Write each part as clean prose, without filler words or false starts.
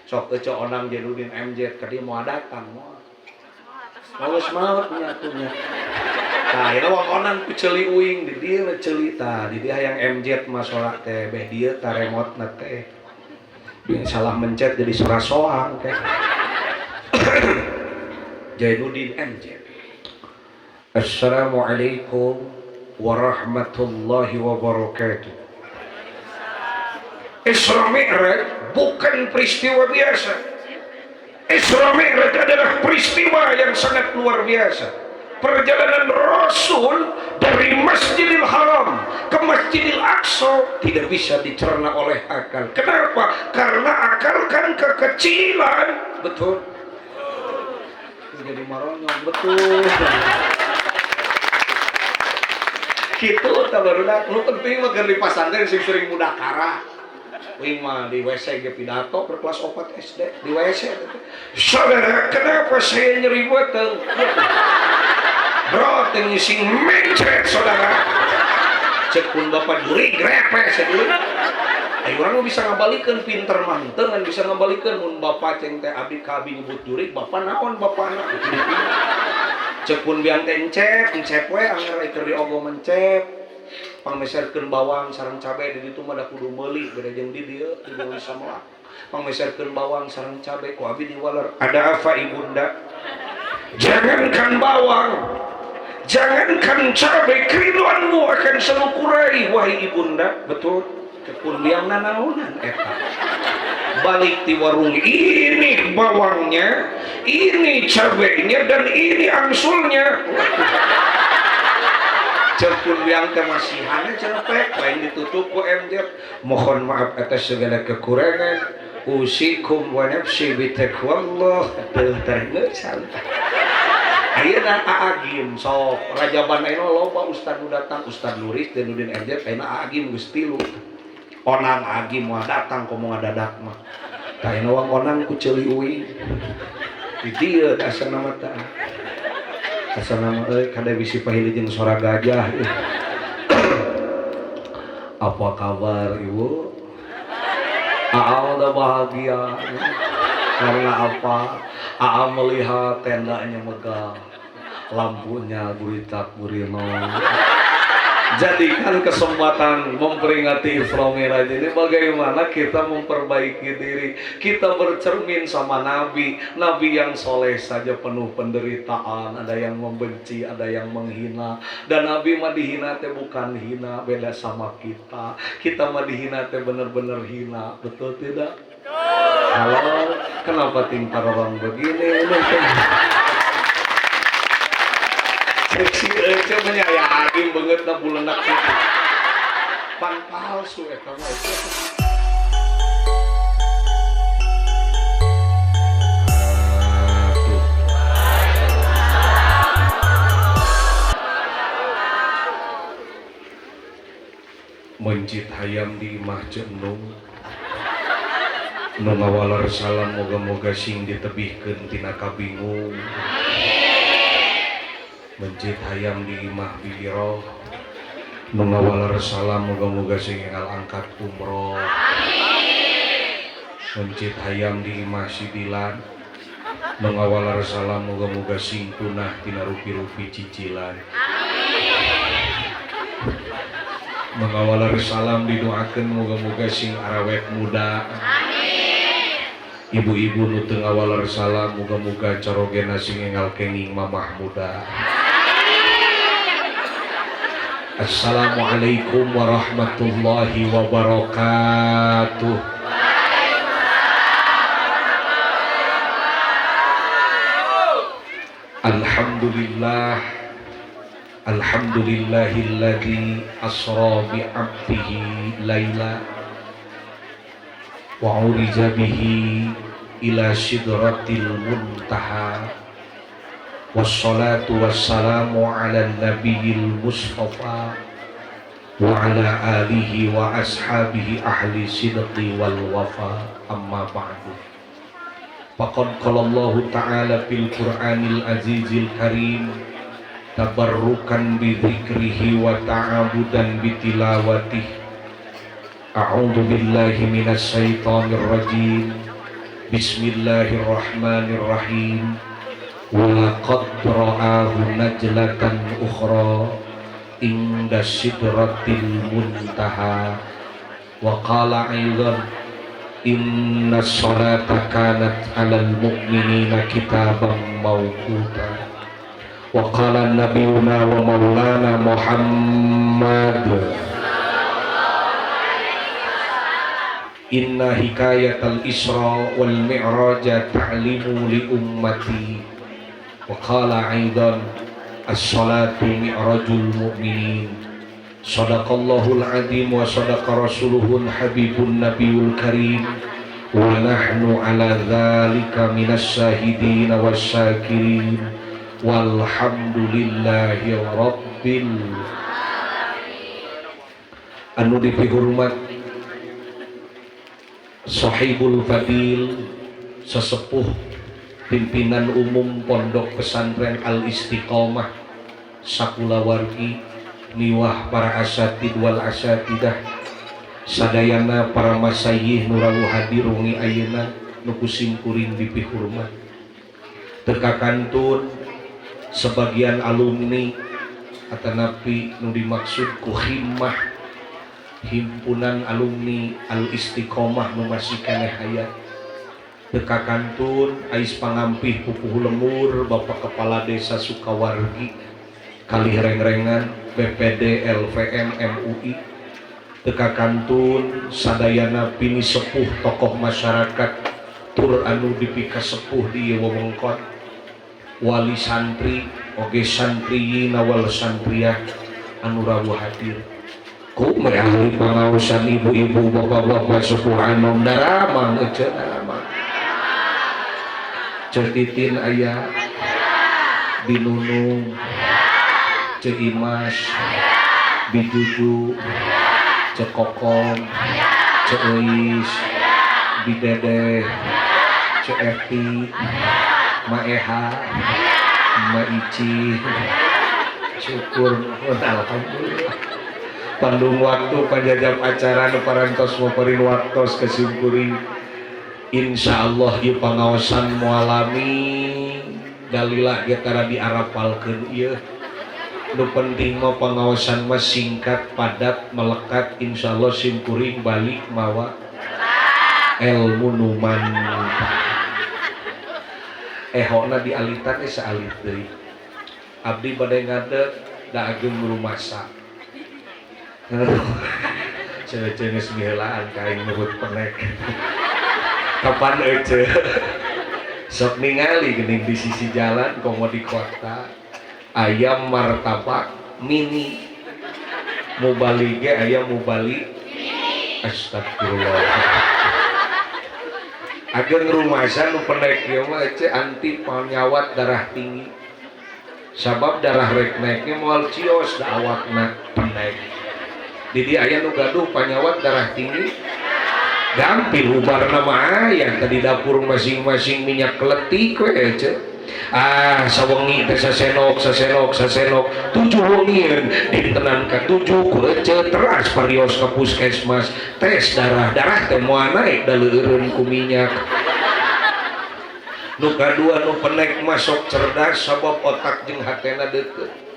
Sok ece onang Jainuddin MZ ka dieu moal datang moal. Geus maot nya atuh nya. Tah ayeuna wong onang ku ceuli uing di dieu we ceuli tah di dieu hayang MZ mah sora teh beh dieu tah remotna teh. Jeung salah mencet jadi sora soang teh. Jainuddin MZ. Assalamualaikum warahmatullahi wabarakatuh. Isra Mi'raj bukan peristiwa biasa. Isra Mi'raj adalah peristiwa yang sangat luar biasa. Perjalanan Rasul dari Masjidil Haram ke Masjidil Aqsa tidak bisa dicerna oleh akal. Kenapa? Karena akal kan kekecilan. Betul. Jadi maronyong, betul. Gitu tah barudak. Nu penting mah keur di pasantren sing sering mudakara. Uing mah di WC ge pidato ke kelas 4 SD di WC. Saudara, kenapa saya nyeri beuteung? Bro, teu sing mencret saudara. Cek pun bapak jurig grepe sajurig. Ayo urang mah bisa ngabalikeun pinter mah henteu ngan bisa ngabalikeun mun bapak ceng teh abdi ka abi nyebut jurig, bapak naon bapana? Cek pun biang teh encep, encep we anger keur diogo mencep. Pangmeserkeun bawang sareng cabe di ditu mah da kudu meuli beda jeung di dieu di dieu bisa moal. Pangmeserkeun bawang sareng cabe ku abi diwaler. Ada apa ibunda? Jangankan bawang, jangankan cabe, keriduanmu akan selalu kurai wahai ibunda. Betul. Kepun biang nanaonan eta. Balik di warung ini bawangnya, ini cabenya, dan ini angsulnya. Cepun biang teh masihannya cenepek, lain ditutup ku MZ. Mohon maaf atas segala kekurangan. Usikum wa nafsi bitaqwallah. Teu teh santai. Ayeuna Aagim sok Rajaban ayeuna loba ustad nu datang, Ustad Luris Jainuddin MZ ayeuna Aagim geus tilu. Onang Aagim mah datang komo ngadadak mah. Tah ayeuna wong onang ku ceuli uing. Di dieu asana mah tah. Asana mah euy kade bisi pahili jeung sora gajah. Apa kabar ibu? Aa udah bahagia. Karena apa? Aa melihat tendanya megah, lampunya guritak gurino. Jadikan kesempatan memperingati Isra Mi'raj ini bagaimana kita memperbaiki diri. Kita bercermin sama Nabi. Nabi yang soleh saja penuh penderitaan. Ada yang membenci, ada yang menghina. Dan Nabi mah dihina teh bukan hina, beda sama kita. Kita mah dihina teh bener-bener hina. Betul tidak? Halo, kenapa timpa orang begini? Seksi aja menyayangin banget na bulenak gitu. Pan palsu eta mah. Aduh. Mencit hayam di imah Cenung. Nu ngawaler salam moga-moga sing ditebihkeun tina kabingung. Mencit hayam di imah Bibiroh. Nu ngawaler salam moga-moga sing enggal angkat umroh. Mencit hayam di imah Sidilan. Nu ngawaler salam moga-moga sing punah tina rupi-rupi cicilan. Nu ngawaler salam didoakeun moga-moga sing arawet muda. Ibu-ibu nu teu ngawaler salam moga-moga carogena sing enggal kenging mamah muda. Assalamualaikum warahmatullahi wabarakatuh. Alhamdulillah, alhamdulillahilladzi asra bi 'abdihi laila wa 'urija bihi ila sidratil muntaha. Wassalatu wassalamu ala nabiyil mustafa wa ala alihi wa ashabihi ahli sidqi wal wafa. Amma ba'du. Faqad qala Allahu ta'ala fil Qur'anil azizil karim tabarrukan bi dzikrihi wa ta'abudan bi tilawatihi. A'udzu billahi minasy syaithanir rajim. Bismillahirrahmanirrahim. Wa laqad ra'ahu najlatan ukhra inda sidratil muntaha. Wa qala aidan inna sholata kanat 'alal mu'minina kitaban mawquta. Wa qala nabiyuna wa maulana Muhammad inna hikayatal Isra wal Mi'raja ta'limu li ummati. Wa qala aidan as-salatu mi'rajul mu'minin. Sadaqallahul azim wa sadaqa rasuluhul habibun nabiyul karim. Wa nahnu ala dzalika minas syahidin wasyakirin. Walhamdulillahi rabbil anu dipihormat Sahibul Fadil sesepuh pimpinan umum Pondok Pesantren Al Istiqomah sakulawargi miwah para asatid wal asatidah sadayana para masayih nu rawuh hadir wengi ayeuna nu ku simkuring dipihormat. Teu kakantun sebagian alumni atanapi nu dimaksud ku himmah himpunan alumni Al Istiqomah nu masih keneh aya. Teu kakantun ais pangampih pupuhu lemur Bapak Kepala Desa Sukawargi kalih rengrengan BPD LVM MUI. Teu kakantun sadayana pini sepuh tokoh masyarakat tur anu dipika sepuh di wewengkon wali santri oge santriyina wal santriyah anu rawuh hadir. Ku ahli pangaosan ibu-ibu bapak-bapak sepuh anom daramang ece daramang Cetitin aya Binunung Ceimas Bijuju Cekokom Ceis Bidedeh Ceeti Maeha Maici. Syukur alhamdulillah. Pandung waktu panjajab acara nu parantos maparin waktos kesimkuring. Insyaallah ieu pangaosan moalami dalila ge tara diarapalkeun ieu. Nu penting mah pangaosan mah singkat, padat, melekat. Insyaallah simkuring balik mawa ilmu nu manfaat. Ehona dialitan teh saalit deui. Abdi bade ngadeg da ageng rumasa. Cece geus miheulaan ka aing nurut penek. Kapan ece? Sok ningali geuning di sisi jalan komo di kota ayam martabak mini. Mubali ge aya mubali. Astagfirullah. Ageng rumasa nu penek ieu mah ece anti panyawat darah tinggi. Sabab darah rek naeknya moal cios da awakna penek. Didi aya nu gaduh panyawat darah tinggi gampil ubarna mah aya tadi dapur masing-masing minyak kletik we ece. Ah sawengi teh sasenok sasenok sasenok 7 wengi dintenan ka 7 ku ece teras parios ka puskesmas tes darah darah teh moal naik da leureun ku minyak. Nu kadua nu penek masuk cerdas sabab otak jeung hatena deukeut.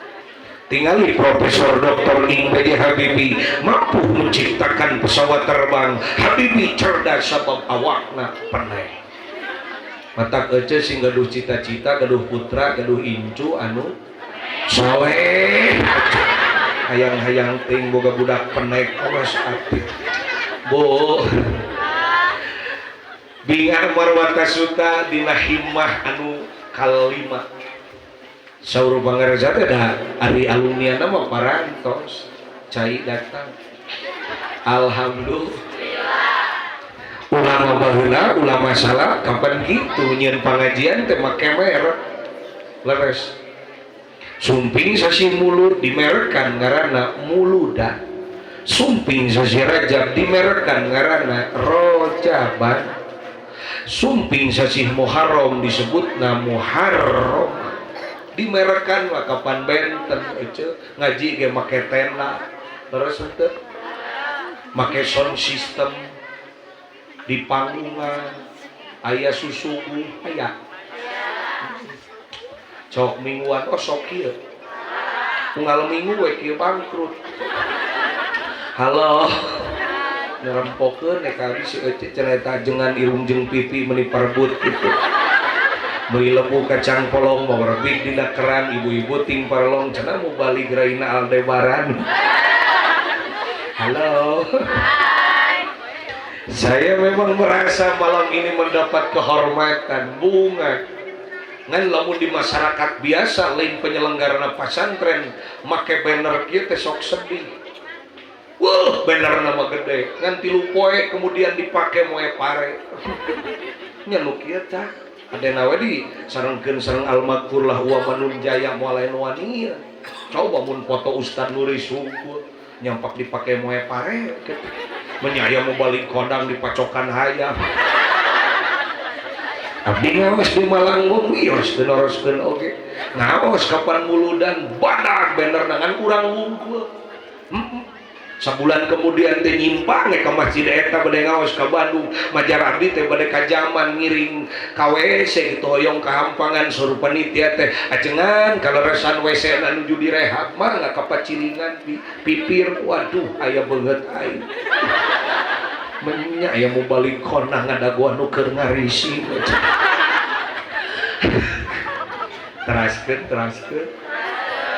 Tingali Profesor Dr. Ing B.J. Habibie mampu menciptakan pesawat terbang. Habibie cerdas sabab awakna penek. Matak ece sing gaduh cita-cita, gaduh putra, gaduh incu anu soleh. Hayang-hayang ting boga budak penek awas ati. Bu Bingar Marwata Suta dina himmah anu kalima. Saur pangarsa teh da ari alumniana mah parantos cai datang. Alhamdulillah. Ulama baheula ulama salah kapan kitu nyieun pangajian teh make merek. Leres. Sumping sasih mulur dimerekan ngaranna muluda. Sumping sasih Rajab dimerekan ngaranna Rojaban. Sumping sasih Muharram disebutna Muharram. Dimerekan mah kapan benten ece ngaji ge make tenda terus henteu make sound system di panggungan Aya susuguh aya. Cok mingguan oh sok kieu. Unggal minggu we kieu bangkrut. Halo. Ngerempokeun nek abi si Ece cenah eta ajengan irung jeung pipi meuni parebut kitu. Meuli lebu kacang polong mau rebik dina keran ibu-ibu ting parlong cenah mau balik raina Aldebaran. Halo. Saya memang merasa malam ini mendapat kehormatan bunga. Ngan lamun di masyarakat biasa lain penyelenggarana pasantren make banner kieu teh sok sedih. Wah, banner nama gede. Ngan 3 poe kemudian dipake moe pare. Nya nu kieu tah. Adena we di sarengkeun sareng Al-Maghfurlah wa Manun Jaya moal lain wani. Coba mun foto Ustaz Nuris hungkul nyampak dipake moe pare kitu. Menyaya mau balik kondang dipacokan hayam. Abdi ngaos di Malangbong wios teu noroskeun oge. Ngaos kapan muludan badag banner ngan urang wungkul. Sabulan kemudian teh nyimpang ka masjid eta bade ngaos ka Bandung. Majar abdi teh bade ka zaman ngiring ka WC kitu hoyong kahampangan suruh panitia teh ajengan kaleresan WC na nuju direhab mah ngakapacilingan di pipir waduh aya beungeut aing. Menya aya mau balik konang ngadagoan nu keur ngarisi. Teraskeun teraskeun.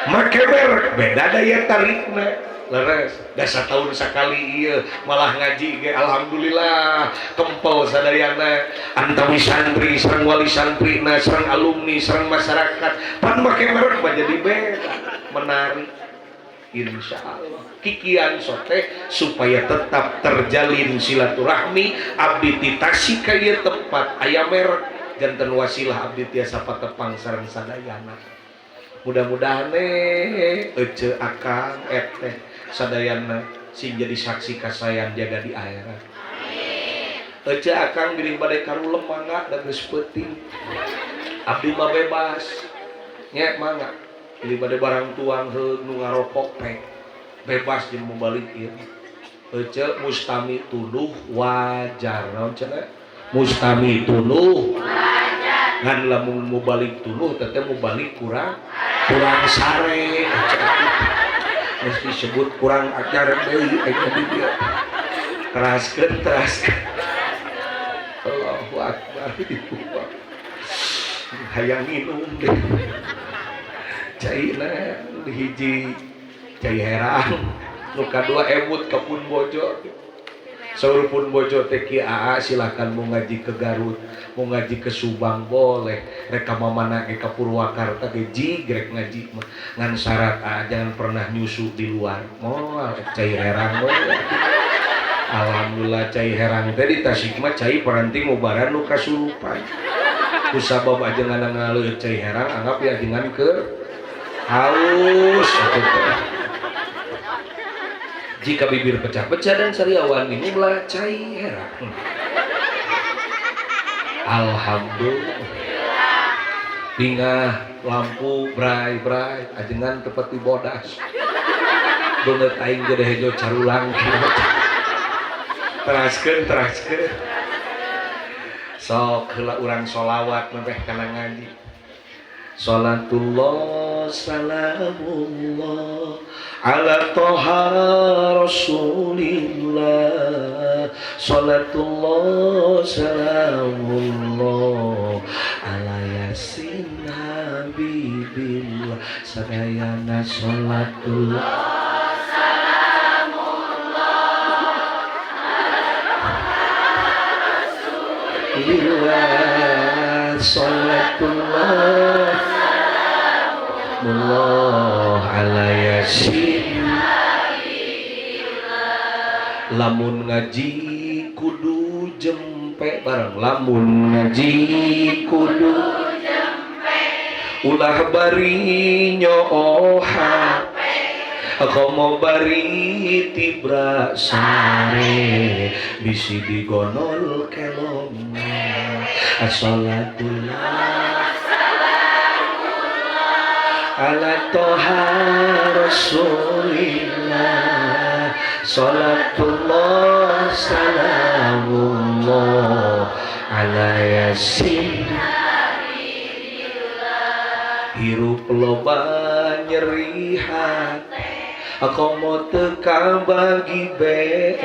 Make merek beda daya tarikna. Leres, dah setahun sekali iya malah ngaji ge alhamdulillah kempel sadayana antawi santri sareng wali santrina sareng alumni sareng masyarakat pan make merek mah jadi beda menarik insyaallah kikian sote supaya tetap terjalin silaturahmi abdi ti Tasik ka ieu tempat aya merek janten wasilah abdi tiasa patepang sareng sadayana mudah-mudahan ece akang eteh sadayana sing jadi saksi kasayan jaga di akhirat. Ece akang bilih bade karulem mangga da geus peuting. Abdi mah bebas. Nya mangga bilih bade barang tuang heug nu ngarokok pek. Bebas jeung mubalik ieu. Ece mustami tuduh wajar naon cenah? Mustami tuduh wajar. Ngan lamun mubalik tuduh teh mubalik kurang kurang sare. Mesti disebut kurang ajar deui eta di dieu. Teraskeun teraskeun. Allahu akbar. Hayang minum deh. Caina hiji cai herang nu kadua ebut ka pun bojo. Saur pun bojo teh ki aa silakan mau ngaji ke Garut, mau ngaji ke Subang boleh, rek ka mamana ge ka Purwakarta ge jig rek ngaji mah. Ngan syarat aa jangan pernah nyusu di luar. Moal cai herang we. Alhamdulillah cai herang teh di Tasik mah cai paranti mubaran nu kasurupan. Kusabab ajengan ngaleueut cai herang anggap ya ajengan keur haus atuh teh. Jika bibir pecah-pecah dan sariawan minumlah cai herang. Alhamdulillah. Pingah lampu brai-brai ajengan tepati bodas. Beungeut aing gede hejo carulang. Teraskeun teraskeun. Sok heula urang sholawat mempeh kana ngaji. Salatullah salamullah ala toha rasulillah. Salatullah salamullah ala yasin habibillah. Sadayana salatullah salamullah ala rasulillah. Salatullah Allah ala yasin. Lamun ngaji kudu jempe bareng. Lamun ngaji kudu jempe ulah bari nyooha komo bari tibra sare bisi digonol kelong. Assalatullah ala toha rasulillah. Salatullah salamullah ala Yasin. Hirup loba nyeri hate, komo teu kabagi BLT,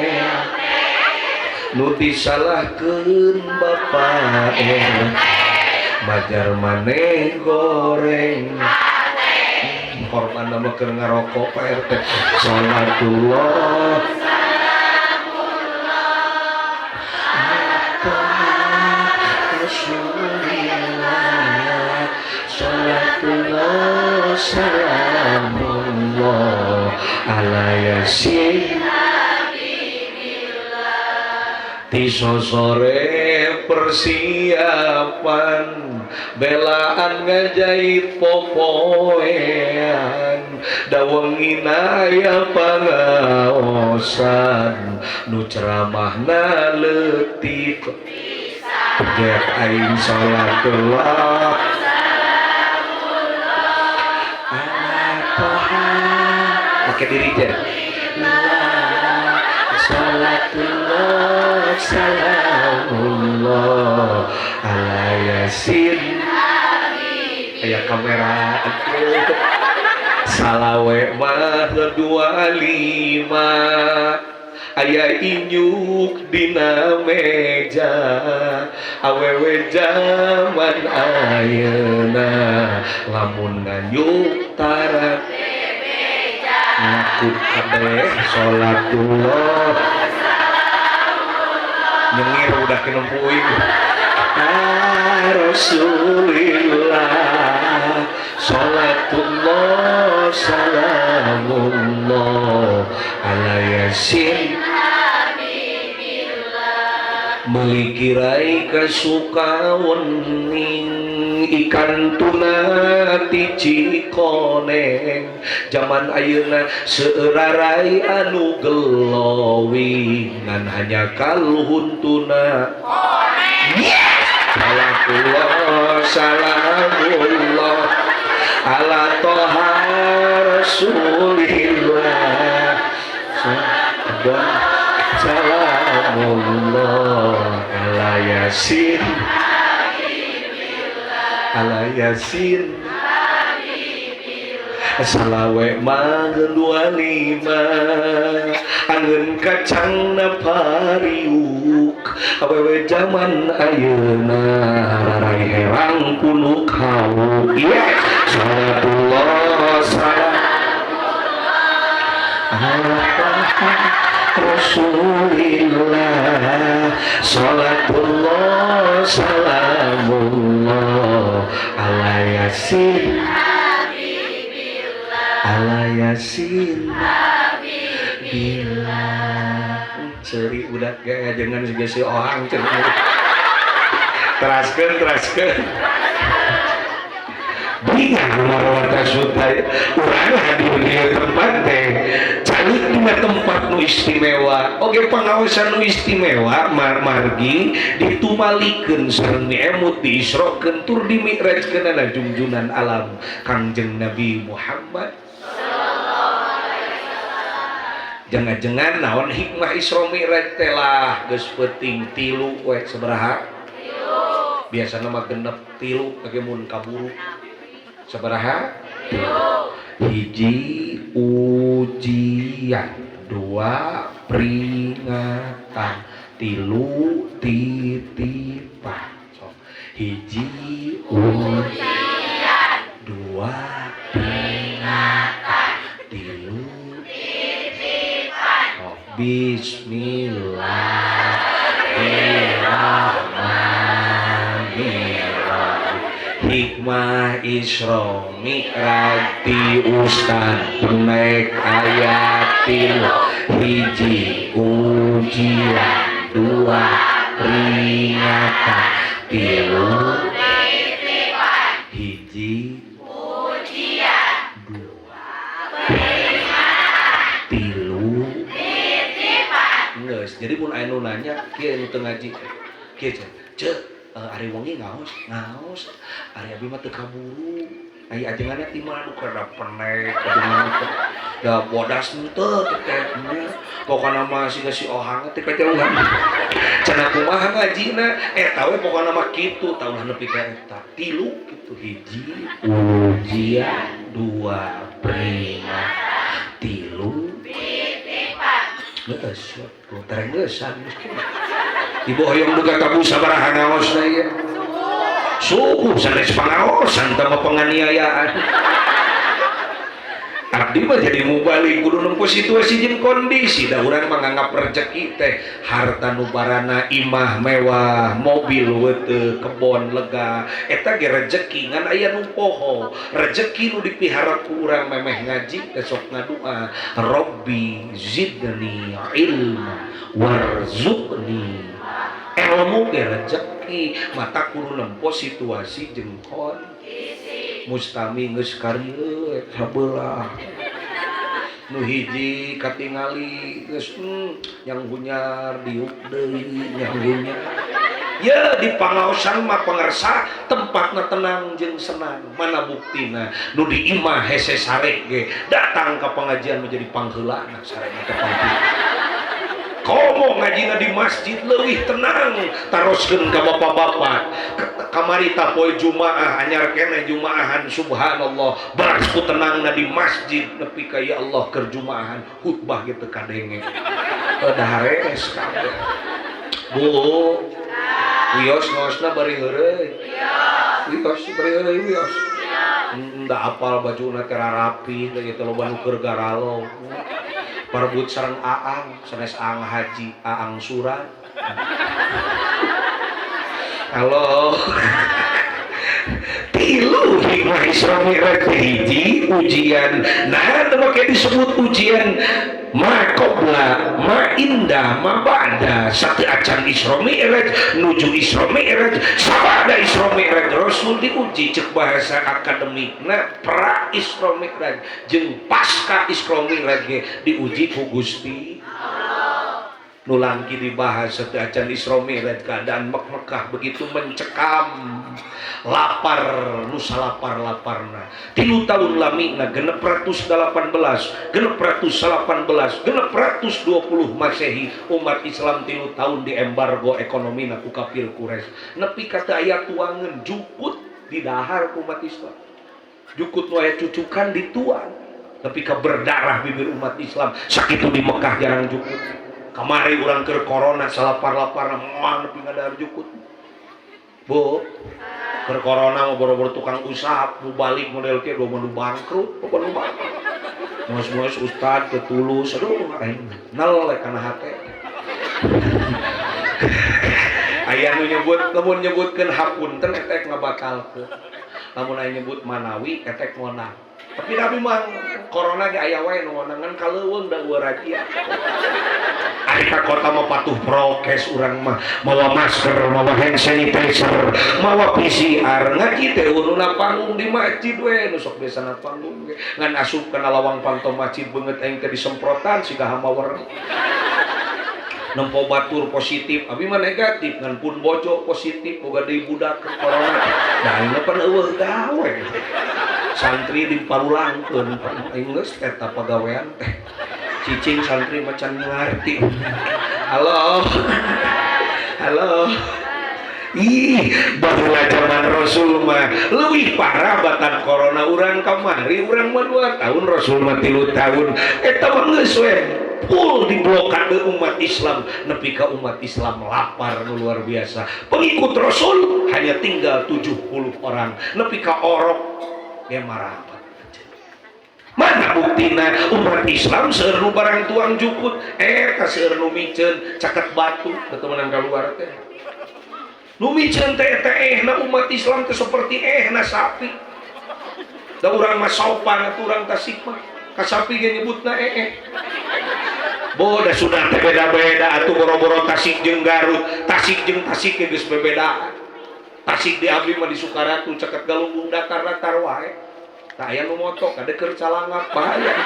nu disalahkeun Bapak RT, majar maneh goreng korban nama keur ngarokok Pak RT. Salatullah Rasulillah, salatullah salamullah ala Yasin. Ti sosore persiapan belaan ngajait popoean, dawengina aya pangaosan nu ceramahna leutik pisan. Aing salatullah ala Toha make diri je. Salatullah salamullah ala Yasin. Aya kamera salawe mah 25, aya inyuk dina meja, awewe zaman ayeuna lamun nganyuk tara ngaku kabeh. Salatullah nyengir udah kenempuin Rasulillah, salatullah salamullah ala Yasin. Meuli kirai kasuka wening, ikan tuna ti Cikoneng, zaman ayeuna seueur anu glowing ngan hanya kaluhun tuna koneng. Salatullah salamullah ala Toha Rasulillah, salamullah ala Yasin, ala Yasin. Salawe mah 25, angeun kacang na pariuk, awewe zaman ayeuna rarai herang punuk hauk. Salatullah salam ala Rasulillah, salatullah salamullah ala Yasin, ala Yasin Billah. Seuri budak ge ngajengan siga si ohang cenah. Teraskeun teraskeun. Bingung marwata sutai urang hadir di tempat teh calik dina tempat nu istimewa. Oge pangaosan nu istimewa margi ditumalikeun sareng miemut diisrokeun tur dimi'rajkeunana jungjunan alam Kangjeng Nabi Muhammad. Jangan-jangan naon hikmah Isra Mi'raj teh lah geus peuting 3 we sabaraha? 3. Biasana mah genep 3 ge mun kaburu. Sabaraha? 3. Hiji ujian, 2 peringatan, 3 titipan. Sok. Hiji ujian, 2 peringatan, 3 titipan. Oh, bismillahirrahmanirrahim. Hikmah Isra Mi'raj ti Ustad Benek ayatil. Hiji ujian, 2 peringatan, 3 titipan. Hiji ujian, 2 peringatan, 3 titipan. Geus, jadi mun aya nu nanya kieu nu teu ngaji kieu ceuk ari wengi ngaos ngaos ari abi mah teu kaburu aya ajenganna ti mana kada penek ajenganna teh da bodas henteu teh nya pokona mah siga si ohang teh kajauhan. Cenah kumaha ngajina eta we pokona mah kitu tah ulah nepi ka eta. Tilu kitu hiji ujian, dua peringatan, tilu titipan. Geus terenggesan dibohong duka kabu sabaraha ngaosna ieu. Suhu sanes pangaosan tambah penganiayaan. Abdi mah jadi mubalik kudu nempo situasi jeung kondisi da urang menganggap rezeki teh harta nu barana imah mewah, mobil weuteuh, kebon lega, eta ge rezeki ngan aya nu poho. Rezeki nu dipiharap ku urang memeh ngaji teh sok ngadua, Robbi zidni ilma warzuqni. Ilmu ge rezeki, mata kudu nempo situasi jeung kondisi. Mustami geus karieu sabelah nu hiji katingali geus yang hunyar diuk deui yang hunyar ya di pangaosan mah pangersa tempatna tenang jeung senang. Mana buktina nu di imah hese sare ge datang ka pengajian menjadi pangheulana sarena teh pangheula. Komo ngajina di masjid leuwih tenang taroskeun ka bapak-bapak kamari tapoe jumaah anyar keneh jumaahan subhanallah baras ku tenangna di masjid nepi ka ya Allah keur jumaahan khutbah ge teu kadenge daharees kabeh. Bu wios ngaosna bari heureuy wios bari heureuy wios da apal bajuna teh rapi da ieu teh loba nu keur garalo parebut sareng aang sanes aang haji aang surat. Halo tilu hikmah Isra Mi'raj hiji ujian. Nah teu make disebut ujian ma qabla ma inda ma ba'da satu acan Isra Mi'raj nuju Isra Mi'raj sabada Isra Mi'raj Rasul diuji cek bahasa akademikna pra Isra Mi'raj jeung pasca Isra Mi'raj ge diuji ku Gusti Allah. Nu langki dibahas satu acan Isra Mi'raj keadaan Mekah begitu mencekam lapar nu salapar-laparna 3 tahun lamina 618 618 620 Masehi umat Islam 3 tahun di embargo ekonomi ku kafir Quraisy nepi ka teu aya tuangeun jukut di dahar ku umat Islam jukut nu aya cucukan dituang nepi ka berdarah bibir umat Islam sakitu di Mekah jarang jukut. Kamari urang keur corona salapar-laparna moal nepi ngadahar jukut. Bu, keur corona mah boro-boro tukang usap nu balik model kieu dua nu bangkrut, pokona nu bangkrut. Moes-moes ustad teu tulus, aduh aing nel we kana hate. Aya nu nyebut lamun nyebutkeun hapunten eta ngabatalkeun. Lamun aya nyebut manawi eta ngonang. Tapi nabi mah corona ge aya wae nu ngonangan kaleuweung da eueuh razia. Ari ka kota mah patuh prokes urang mah mawa masker, mawa hand sanitizer, mawa PCR. Ngaji teh ununa panggung di masjid we nu sok biasana panggung ge. Ngan asup kana lawang panto masjid beungeut aing teh disemprotan siga hamawer. Nempo batur positif, abi mah negatif ngan pun bojo positif boga deui budak corona. Da aing mah pan eueuh gawe. Santri diparulangkeun aing geus eta pagawean teh. Cicing santri macan ngarti. Halo. Halo. Ih, baheula zaman Rasul mah leuwih parah batan corona urang kamari urang mah 2 tahun Rasul mah 3 tahun. Eta mah geus we full diblokade umat Islam nepi ka umat Islam lapar nu luar biasa. Pengikut Rasul hanya tinggal 70 orang nepi ka orok ge marapat. Mana buktina umat Islam seueur nu barang tuang jukut eta seueur nu miceun caket batu ketemenan kaluar teh. Nu miceun teh eta ehna umat Islam teh seperti ehna sapi. Da urang mah sopan atuh urang Tasik mah. Ka sapi ge nyebutna ee. Boda sudah teh beda-beda atuh boro-boro Tasik jeung Garut, Tasik jeung Tasik ge geus bebedaan. Tasik di abdi mah di Sukaratu caket Galunggung datar-datar wae. Tak aya nu moto kadeukeun calangap bahaya.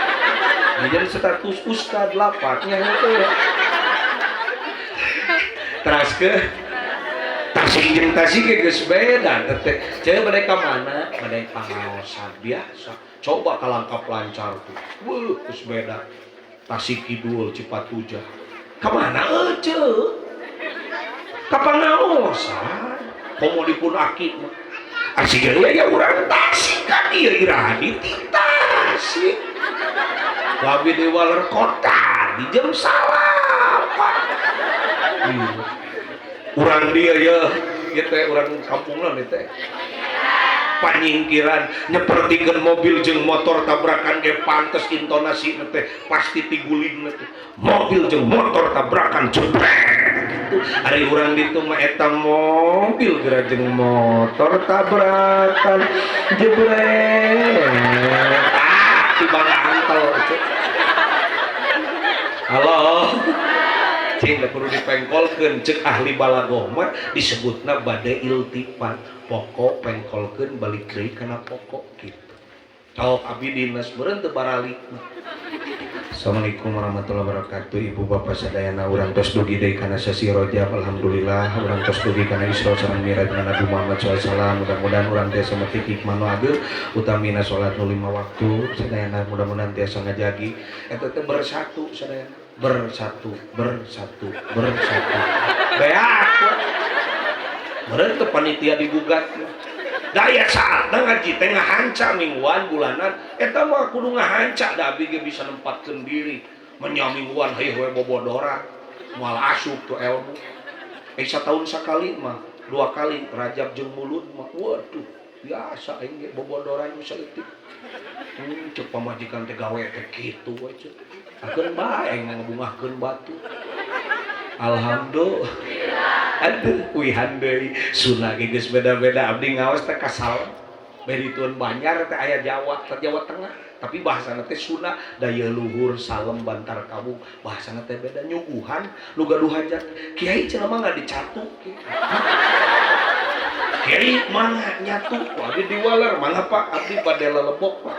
Jadi status ustad lapaknya itu ya. Teras ke Tasik jeung Tasik ge geus beda teh. Ceuk bade ka mana? Bade pangaosan biasa. Coba kalangkap lancar tuh. Weuh, geus beda. Tasik Kidul Cipatujah. Ka mana euceu? Kapangaosan komo dipun aki mah. Asik ya urang Tasik kan ieu iraha di Tasik. Abi di waler kota di jam salapan. Urang dia ya, ieu teh urang kampungna nih teh. Panyingkiran nyepertikeun mobil jeung motor tabrakan ge pantes intonasi teh pasti tiguling teh. Mobil jeung motor tabrakan jebret gitu. Ari urang ditu mah eta mobil geura jeung motor tabrakan jebret. Ah, tiba antel. Halo. Cing perlu dipengkolkeun cek ahli balagoh mah disebutna bade iltifat. Pokok pengkolkeun balik deui kana pokok gitu. Cok abi dinas meureun teu baralik. Assalamualaikum warahmatullahi wabarakatuh. Ibu bapak sadayana urang tos dugi deui kana sasi Rajab. Alhamdulillah urang tos dugi kana Isra sareng Mi'raj Nabi Muhammad SAW. Mudah-mudahan urang tiasa metik hikmah nu ageung utamina salat nu 5 waktu sadayana, mudah-mudahan tiasa ngajagi eta teh bersatu sadayana, bersatu bersatu bersatu beak meureun teu panitia digugat. Daya saatna ngaji teh ngahanca mingguan bulanan eta mah kudu ngahanca da abdi ge bisa nempatkeun diri menya mingguan heuh we bobodora moal asup tuh ilmu. Satahun sakali mah 2 kali Rajab jeung Mulud mah waduh biasa aing ge bobodoran nu saeutik. Cek pamajikan teh gawe teh kitu we cek. Akeun bae aing ngebungahkeun batu. Alhamdulillah. Aduh, uihan deui. Sunda ge geus beda-beda abdi ngaos teh kasal. Beri tuan Banjar teh aya Jawa, teh Jawa Tengah, tapi bahasana teh Sunda, daya luhur Salem Bantar Kabung, bahasana teh beda nyuguhan nu gaduh hajat. Kiai cenah mah dicatu. Kiai mangga nyatu, abdi diwaler, mangga Pak, abdi bade lelebok Pak.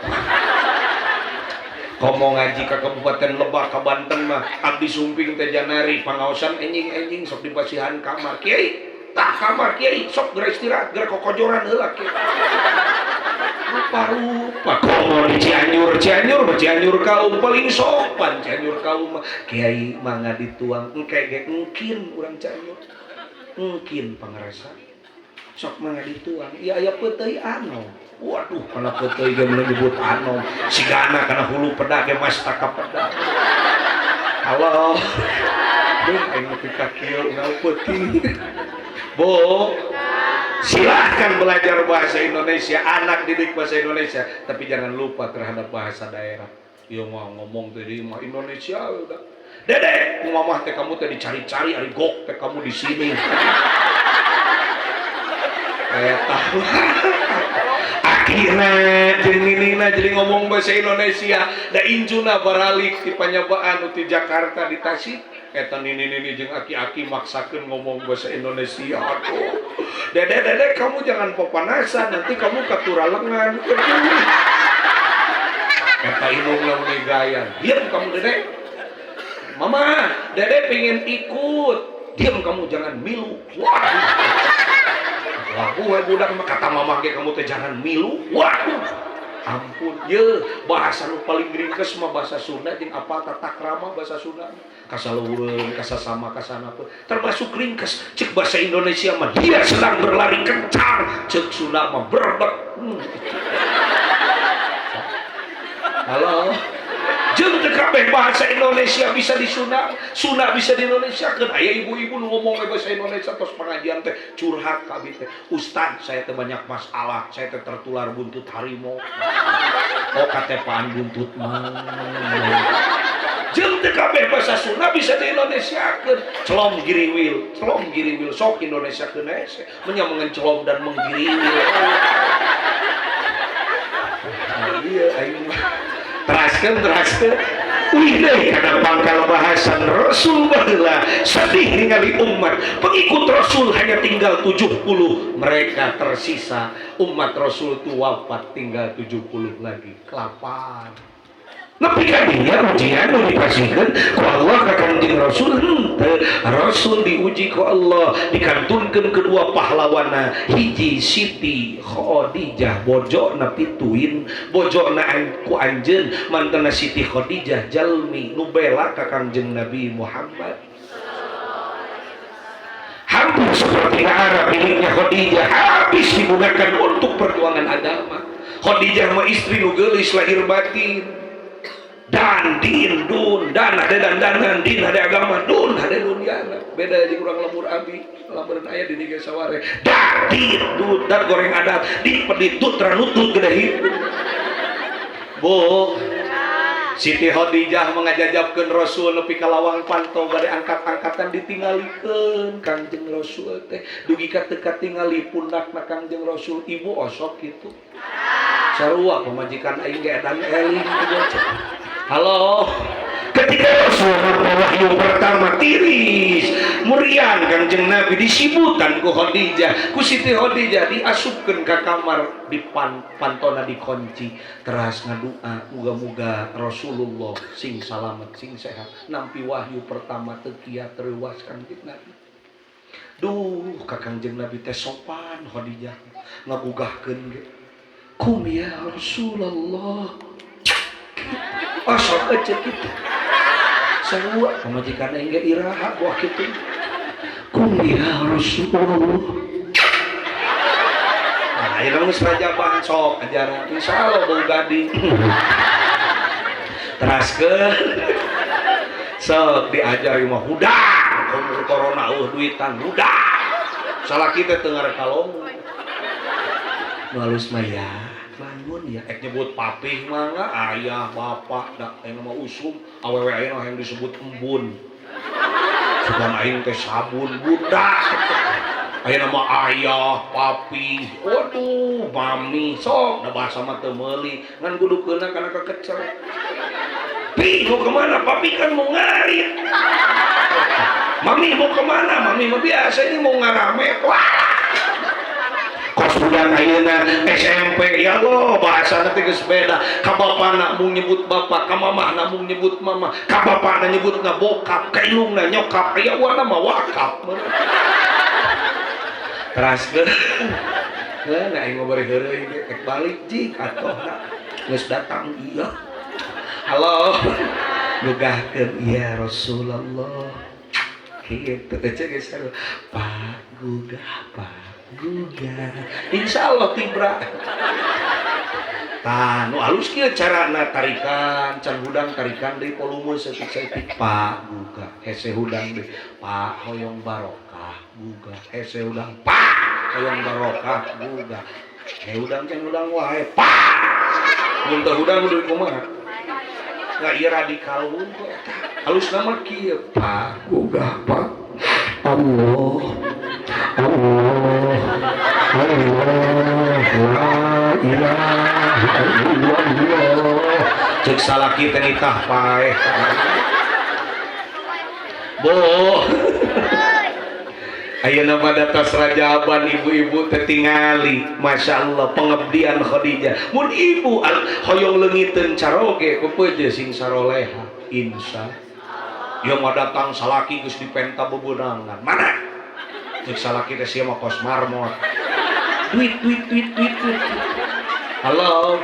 Komo ngaji ka Kabupaten Lebak ka Banten mah abdi sumping teh janari pangaosan enjing-enjing sok dipasihan kamar kiai tah kamar kiai sok geura istirahat geura kokojoran heula kiai rupa-rupa komo di Cianjur Cianjur mah Cianjur kaum paling sopan Cianjur kaum mah kiai mangga dituang engke ge engkin urang Cianjur engkin pangarasa sok mangga dituang ieu aya peuteuy anom. Waduh, kana peuteuy ge menyebut anom. Sigana kana hulu peda ge mastaka peda. Halo. Duh, aing nepi ka kieu ngau peuting. Bu, silahkan belajar bahasa Indonesia, anak didik bahasa Indonesia, tapi jangan lupa terhadap bahasa daerah. Ieu mah ngomong teh di mah Indonesia udah. Dede, mamah teh kamu teh dicari-cari ari gok teh kamu di sini. Eta. Akhirna jeung ninina jadi ngomong bahasa Indonesia da incuna baralik di panyabaan ti Jakarta di Tasik eta nini-nini jeung aki-aki maksakeun ngomong bahasa Indonesia. Aduh, dede dede kamu jangan popanasan nanti kamu katuralengan. Eta indungna meni gaya, diam kamu dede, mama dede pengen ikut, diam kamu jangan milu. Waduh. Wah, budak mah kata mamah ge kamu teh jangan milu. Waduh. Ampun, ye bahasa nu paling ringkes mah bahasa Sunda jeung apa tata krama bahasa Sunda. Kasaluhureun, kasasama, kasanapeun. Termasuk ringkes cek bahasa Indonesia mah dia sedang berlari kencang, cek Sunda mah berbek. Halo. Jeung teu kabeh bahasa Indonesia bisa di Sunda, Sunda bisa di Indonesia kan aya ibu-ibu nu ngomong bahasa Indonesia tos pengajian teh curhat ka abdi teh. Ustad, saya teh banyak masalah, saya teh tertular buntut harimau. Oh, katepaan buntut mah. Jeung teu kabeh bahasa Sunda bisa di Indonesia kan. Celom giriwil, celom giriwil sok Indonesia keun hese, menya mengencelom dan menggiriwil. Nah, iya aing mah. Teraskeun teraskeun. Wih deui kana pangkal bahasan Rasul baheula sedih ningali umat pengikut Rasul hanya tinggal 70, mereka tersisa umat Rasul itu wafat tinggal 70 lagi kelapan. Nepi ka dinya ujian nu dipasihkeun ku Allah ka Kanjeng Rasul henteu. Rasul diuji ku Allah dikantunkeun kedua pahlawanna hiji Siti Khadijah bojona pituin bojona ku anjeun mantena Siti Khadijah jalmi nu bela ka Kanjeng Nabi Muhammad. Hampura Seperti Arab miliknya Khadijah habis digunakan untuk perjuangan agama. Khadijah mah istri nu geulis lahir batin. Dan din dun dan ada dandanan, din ada agama, dun ada dunyana. Beda jeung urang lembur abi, lamun aya di dieu saware. Dan din dun dan goreng adat, din pedit tut ranutut gede hidup. Bu, Siti Khadijah mengajajabkeun Rasul nepi ka lawang panto bade angkat-angkatan ditinggalikeun Kangjeng Rasul teh dugi ka teu katingali pundakna Kangjeng Rasul. Ibu osok kitu sarua pamajikan aing ge edan eling. Halo, ketika Rasul wahyu pertama tiris muriang Kangjeng Nabi disibutan ku Khadijah, ku Siti Khadijah diasupkeun ka kamar, di pantona dikunci, teras ngadua muga-muga Rasulullah sing salamet sing sehat. Nampi wahyu pertama teu kiat terluas Kangjeng Nabi. Duh, ka Kangjeng Nabi teh sopan Khadijah ngagugahkeun ge, "Kum ya Rasulullah." Osok aja gitu sarua pamajikan aing ge iraha buah kitu, "Kum ya Rasulullah." Nah, ayeuna geus rajaban sok ajaran insyaallah bau gading teraskeun sok diajar mah hudang corona eueuh duitan hudang salah kita teu ngarekalong nu halus mah ya bangun ya ek nyebut papih mah ayah bapak da ayeuna mah usum awewe ayeuna yang disebut embun sugan aing teh sabun budak ayeuna mah ayah papi waduh mami sok da bahasa mah teu meuli ngan kudu keuna kana kekecel. Pi mau kemana? Papi kan mau ngarit. Mami mau kemana? Mami mah biasa ini mau ngarame. Wah, kos budak ayeuna SMP ya Allah bahasa nanti geus beda. Ka bapana mung nyebut bapak, ka mamahna mung nyebut mama, ka bapana nyebutna bokap, ka indungna nyokap, aya wana mah wakap. Teraskeun. Heuh, aing mah bari heureuy ge ek balik jik atoh geus datang iya. Halo. Gugahkeun ya Rasulullah. Kitu teh geus Pak gugah, Pak gugah. Insya Allah tibra. Tah, nu halus kieu carana tarikan, can hudang tarikan deui volume saeutik-saeutik. Pak gugah, hese hudang deui. Pak hoyong barokah gugah, hese hudang. Pak hoyong barokah gugah. He hudang can hudang wae. Pak. Mun teu hudang deui kumaha? Nggak ieu radikal hungkul eta. Halus nama kieu, Pak gugah Pak. Allah Allah Allah la ilaha illallah. Cek salaki teh nitah paeh. Bo. Ayeuna mah tas rajaban ibu-ibu teh tingali, Masya Allah pengabdian Khadijah. Mun ibu hoyong leungiteun caroge kupeuje sing saroleha insya. Ya mah datang salaki geus dipenta bebenangan. Mana? Cek salaki teh sia mah kos marmot. Duit duit duit duit duit. Halo.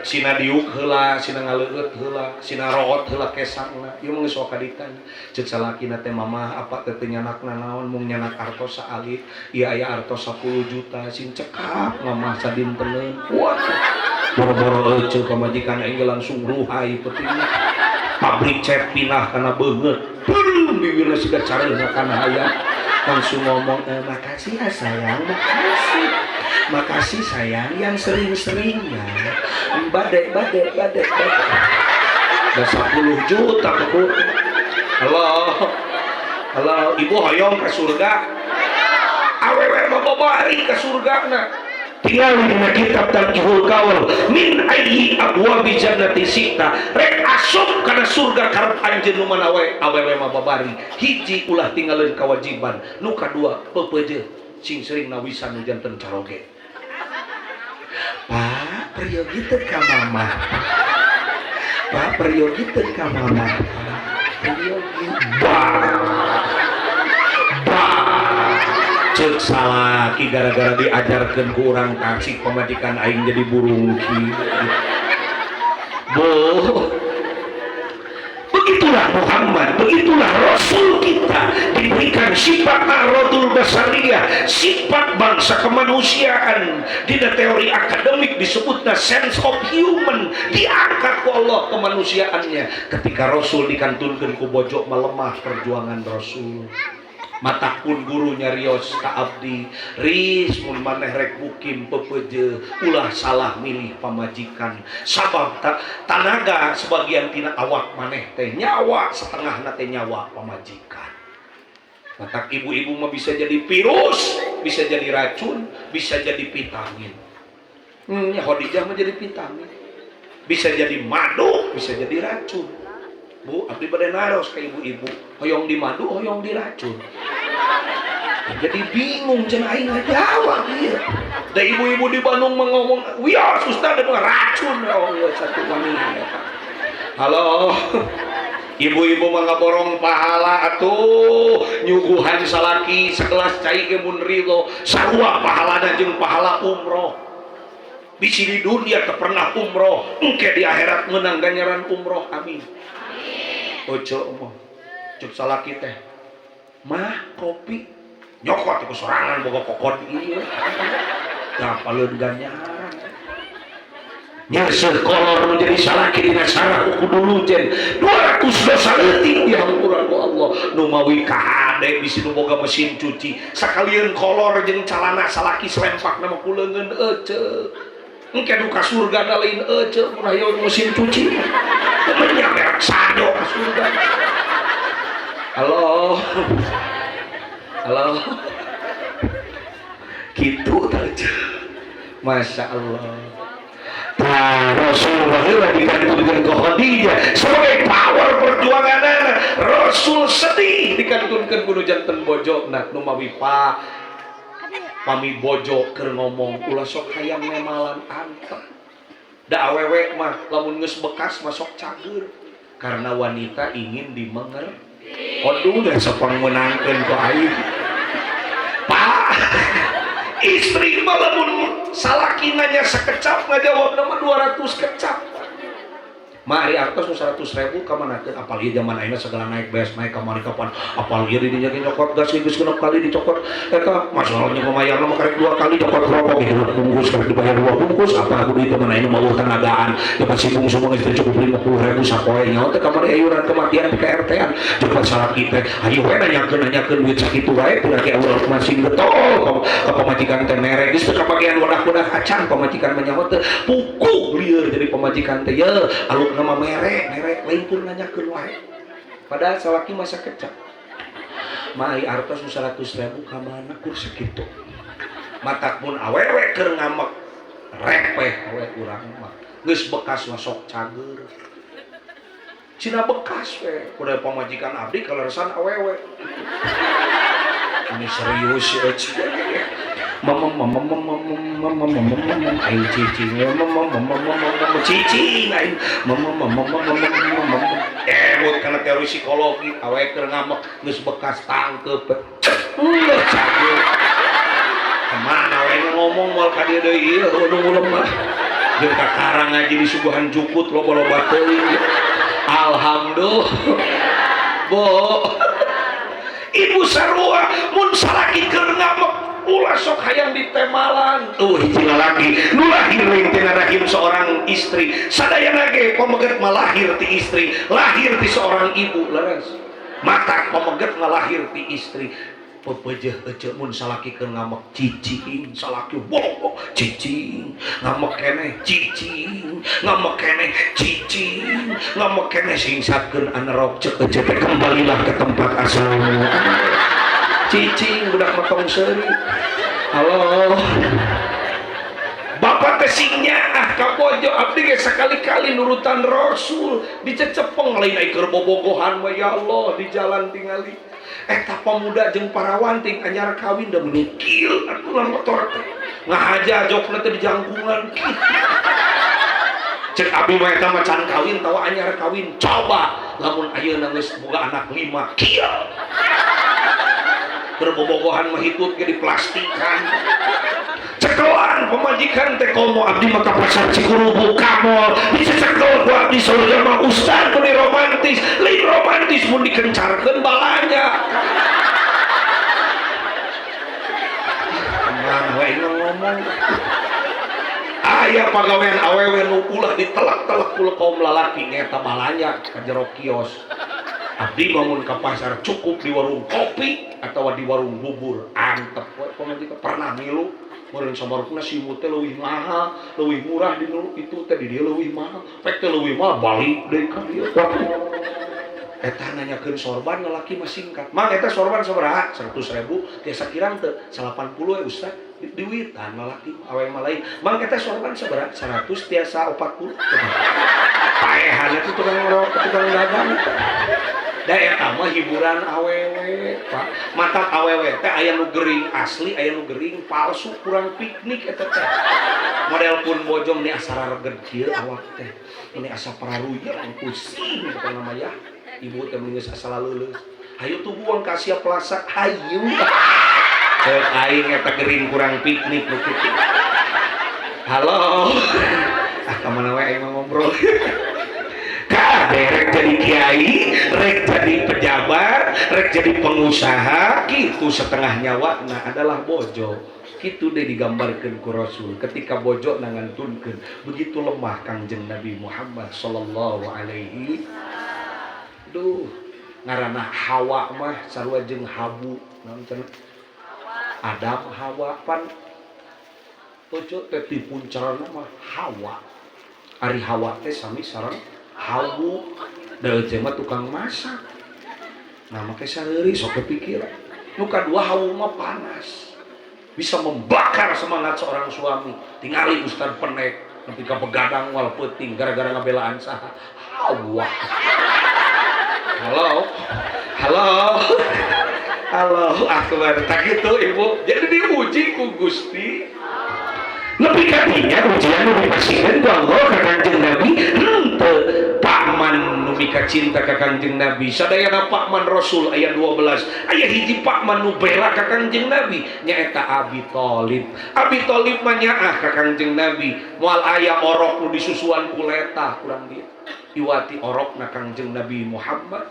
Sina diuk heula, sina ngaleueut heula, sina root heula kesangna. Ieu mah geus sok ditanya. Cek salakina teh mamah apa teh teu nyanakna naon mung nyanak artos saalit. Ieu aya artos 10 juta sing cekap mamah sadinteneun. Waduh. Boro-boro euceu pamajikan aing langsung ruhai peutingna. Pabrik cat pindah kana beungeut. Beureum bibirna siga careuna kana hayam. Langsung ngomong, makasih ya sayang, makasih. Makasih sayang yang sering-sering ya. Badai, badai, badai, badai. Udah 10 juta aku. Halo. Halo, ibu hoyong ke surga. Awewe mah babari ke surga na. Tinggal dina kitab Tanqihul Qaul min ayyi abwabi jannati syi'ta, rek asup kana surga karep anjeun nu mana wae, awewe mah babari. Hiji, ulah tinggalin kewajiban. Nu kadua, pepeje sing sering nawisan nu janten caroge. Pak peryogi teu ka mama? Pak peryogi teu ka mama? Peryogi. Bah bah, cek salaki, gara-gara diajarkan ku urang Tasik pamajikan aing jadi burung ki. Bo, begitulah. Begitulah Muhammad, begitulah Rasul kita diberikan sifat a'radul basyariyah, sifat bangsa kemanusiaan. Di teori akademik disebutnya sense of human, diangkat ku Allah kemanusiaannya. Ketika Rasul dikantunkeun ku bojo melemah perjuangan Rasul. Matak pun guru nyarios ka abdi, "Ris, mun maneh rek mukim pepeje, ulah salah milih pamajikan, sabab tanaga sebagian tina awak maneh teh nyawa setengah teh nyawa pamajikan." Matak ibu-ibu mah bisa jadi virus, bisa jadi racun, bisa jadi vitamin. Ya Khadijah mah jadi vitamin, bisa jadi madu, bisa jadi racun. Bu, abdi bade naros ke ibu-ibu, hoyong di madu, hoyong diracun? Jadi bingung cenah aing ngajawab ieu. Da ibu-ibu di Bandung mah ngomong, "Wios ustaz mah racun." Ya Allah, satu wani eta. Halo. Ibu-ibu mah ngaborong pahala atuh, nyuguhan salaki segelas cai ge mun ridho, sarua pahalana jeung pahala umroh. Bisi di dunia teu pernah umroh, engke di akhirat menang ganjaran umroh. Amin. Ojo mah cek salaki teh, "Mah, kopi." Nyokot ku sorangan boga kokot ieu. Da paleun ganjaran. Nyeuseuh kolor nu jadi salaki dina sarah ku dulu jen 200 dosa leutik dihampura ku Allah. Nu mawi kahade bisi nu boga mesin cuci sakalian kolor jeung calana salaki selempak nama ku leungeun ece. Engke nu ka surga na lain ece mun aya mesin cuci. Menya merek Sanyo ka surga. Halo. Halo. Gitu tah. Masya Allah. Nah, Rasulullah dikantunkan ke Khadijah sebagai power perjuangan. Rasul sedih dikantunkan kudu janten bojo. Nah, nu mawi pa pami bojo keur ngomong ulah sok hayang nemalan, antep. Da awewe mah lamun geus bekas masuk cager karena wanita ingin dimengerti. Aduh, dan sepang menangkeun ku aing. Pak, istri mah lamun salaki nanya sekecap, ngajawab nama 200 kecap. Mari artos nu 100 ribu ka mana teh? Apalagi zaman ayeuna segala naik beas naik kamari kapan, apalagi di dinya ge nyokot gas geus genep kali dicokot eta masalahnya pemayarna mah karek dua kali cokot rokok gitu bungkus karek dibayar dua bungkus. Apa kudu itu mana ini mau tenagaan cepat si bungsu mah geus cukup 50 ribu sapoe nyawa teh kamari ayuran kematian di KRT-an cepat salaki teh ayo we nanyakeun nanyakeun duit sakitu wae pira ge Allah masing getol ka pamajikan teh mere geus teu kabagian wadah-wadah acan pamajikan mah nyaho teh pukuh lieur jadi pamajikan teh ye aluk nama mere mere lain pun nanyakeun wae padahal salaki masa kecap mah ai artos nu 100 ribu ka mana kur sakitu. Matak mun awewe keur ngamek repeh awe urang mah geus bekas mah sok cager cina bekas we kuda pamajikan abdi kaleresan awewe ini serius ya. Mama mama mama mama mama mama aing cicing mama mama mama mama cicing aing mama mama mama mama mama emut kana teori psikologi awe keur ngamek geus bekas tangkep geus cager kemana we ngomong moal ka dieu deui ieu nu lemah jeung kakarang ngaji di suguhan jukut loba-loba teuing. Alhamdulillah. Bo, ibu sarua mun salaki keur ngamek ulah sok hayang ditemalan. Tuh hiji lalaki nu lahir lain tina rahim seorang istri, sadayana ge pameget mah lahir ti istri, lahir ti seorang ibu. Leres, matak pameget mah lahir ti istri. Pepejeh ece mun salaki keur ngamek cicing, salaki bohong cicing, ngamek keneh cicing, ngamek keneh cicing, ngamek keneh singsatkeun anerok. Cek ece teh, "Kembalilah ke tempat asalmu." Cicing budak matong seuri. Halo. Bapak teh sing nyaah ka bojo. Abdi ge sakali-kali nurutan Rasul dicecepeng lain ai keur bobogohan mah. Ya Allah, di jalan tingali eta pemuda jeung parawan ting anyar kawin da menikil atuh motor teh ngahaja jokna teh di jangkungan kitu. Cek abi mah eta mah can kawin tawa anyar kawin. Coba lamun ayeuna geus boga anak lima kieu keur bobogohan mah hitut ge diplastikan cekelan. Pamajikan teh komo abdi mah ka pasar Cikurubuk ka mall dicekel ku abdi surga mah. Ustad meni romantis, lain romantis mun dikencarkeun balanja. Kemana we ngomong? Aya pagawean awewe nu ulah ditelak-telak ku kaum lalaki nyaeta balanja ka jero kios. Abdi bangun ke pasar cukup di warung kopi atau di warung bubur antep we pamajikan. Pernah ngilu meureun sabarupna simut teh leuwih mahal, leuwih murah di nu itu teh, di dieu leuwih mahal, pek teh leuwih mahal, balik deui ka dieu. Eta nanyakeun sorban lalaki mah singkat, "Mang, eta sorban sabaraha?" 100.000. "Tiasa kirang teu?" 80 we, Ustaz. Diwitan lalaki awewe mah lain. "Mang, eta sorban sabaraha?" 100. "Tiasa 40?" Paehan itu tukang rokok, tukang dagang. Da eta mah hiburan awewe, Pak. Matak awewe teh aya nu gering asli, aya nu gering palsu, kurang piknik eta teh. Model pun bojong ni asa rareged kieu awak teh. Ini asa pararuyang pusing pokona mah ya. Ibu teh geus asa laleuleus. Hayu tuh buang ka Asia Plaza, hayu. Ceuk aing eta gering kurang piknik nu kitu. Halo. Ah, ka mana we aing mah ngobrol. Kabeh rek jadi kiai, rek jadi pejabat, rek jadi pengusaha, gitu setengah nyawa nah adalah bojo. Kitu deh digambarkan ku Rasul ketika bojo nangantunkeun begitu lemah Kangjeng Nabi Muhammad sallallahu alaihi. Duh, ngaranna Hawa mah sarua jeung habu. Naon cenah? Adam Hawa pan tucu teh dipuncarana mah Hawa. Ari Hawa teh sami sareng habu, da ece mah tukang masak. Nah, make sareuri sok kepikiran. Nu kadua, hawu mah panas, bisa membakar semangat seorang suami. Tingali Ustad penek nepi ka begadang wal peuting gara-gara ngabelaan saha? Hawa. Halo, halo, halo, akbar. Tak gitu, Ibu. Jadi diuji ku Gusti. Lebih kadinya ujian nu dipasihkeun ku Allah ka Kangjeng Nabi henteu. Pakman nu mika cinta ka Kangjeng Nabi sadayana pakman Rasul aya 12, aya hiji pakman nu bela ka Kangjeng Nabi nyaeta Abi Thalib. Abi Thalib mah nyaah ka Kangjeng Nabi, moal aya orok nu disusuan ku letah kurang dia iwati orokna Kangjeng Nabi Muhammad.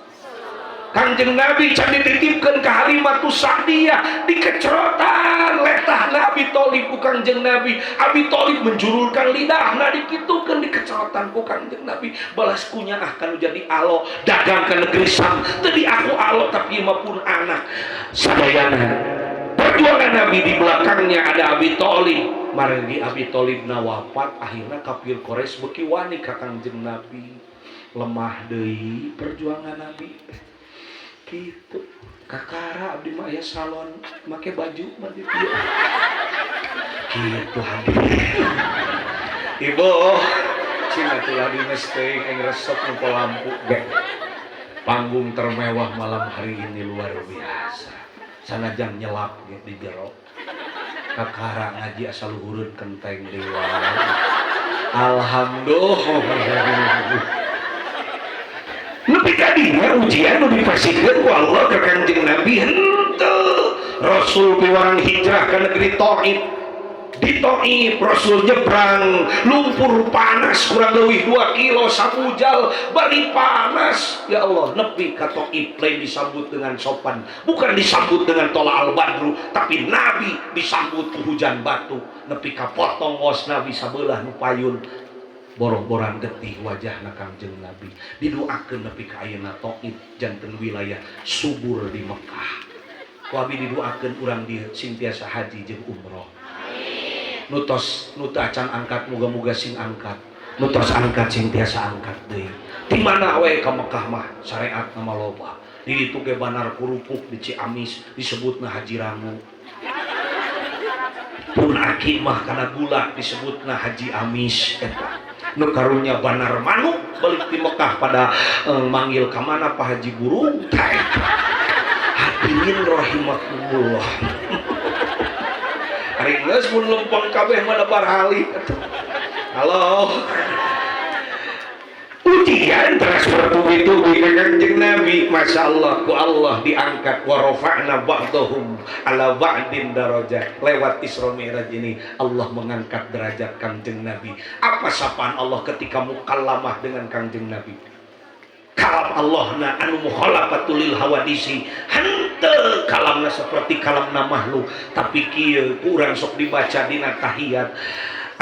Kangjeng Nabi can dititipkeun ka Halimatus Sa'diyah, dikecerotan letahna Abi Thalib ku Kangjeng Nabi. Abi Thalib menjulurkan lidahna, dikitukeun, dikecerotan ku Kangjeng Nabi. Balas kunyaah kanu jadi alo dagang ke negeri Sam teu aku alo, tapi mah pun anak sadayana perjuangan Nabi di belakangnya ada Abi Thalib. Margi Abi Thalib na wafat, akhirnya kafir Quraisy beuki wani ka Kangjeng Nabi, lemah deui perjuangan Nabi gitu. Kakara abdi mah aya salon make baju mah di dieu gitu. Hadirin, Ibu, cina tulah di teuing aing resep nu lampu ge. Panggung termewah malam hari ini luar biasa, sanajan nyelap ge di jero. Kakara ngaji asal luhureun kenteng deui wae. Alhamdulillah. Nepi ka dinya ujian nu dipasihkeun ku Allah ka Kangjeng Nabi henteu. Rasul piwarang hijrah ke negeri Taif. Di Taif Rasul nyebrang lumpur panas kurang lebih 2 kilo sabujal bari panas. Ya Allah, nepi ka Taif lain disambut dengan sopan, bukan disambut dengan tola al badru, tapi Nabi disambut ku hujan batu nepi ka potong ngos Nabi sabelah nu payun, boro-boran getih wajahna Kangjeng Nabi. Didoakeun nepi ka ayeuna Taif janten wilayah subur di Mekah. Ku abi didoakeun urang dieu sing tiasa haji jeung umroh. Nu tos, nu teu acan angkat muga-muga sing angkat, nu tos angkat sing tiasa angkat deui. Di mana we ka Mekah mah syariat nama loba. Di ditu ge banar kerupuk di Ciamis disebutna Haji Rangu, pun aki mah kana gula disebutna Haji Amis. Eta nu karunya banar manuk balik di Mekah pada manggil ka mana Pak Haji Burung tah eta. Hadirin rahimakumullah, ari geus mun lempeng kabeh mah da barali. Halo. Ujian terus bertubi-tubi ke Kanjeng Nabi. Masya Allah, ku Allah diangkat, wa rafa'na ba'dahum ala ba'din darajat. Lewat Isra Mi'raj ini Allah mengangkat derajat Kanjeng Nabi. Apa sapaan Allah ketika mukallamah dengan Kanjeng Nabi? Kalam Allah na anu mukhalafatul lil hawadisi, henteu kalamna seperti kalamna makhluk, tapi kieu kurang sok dibaca dina tahiyat,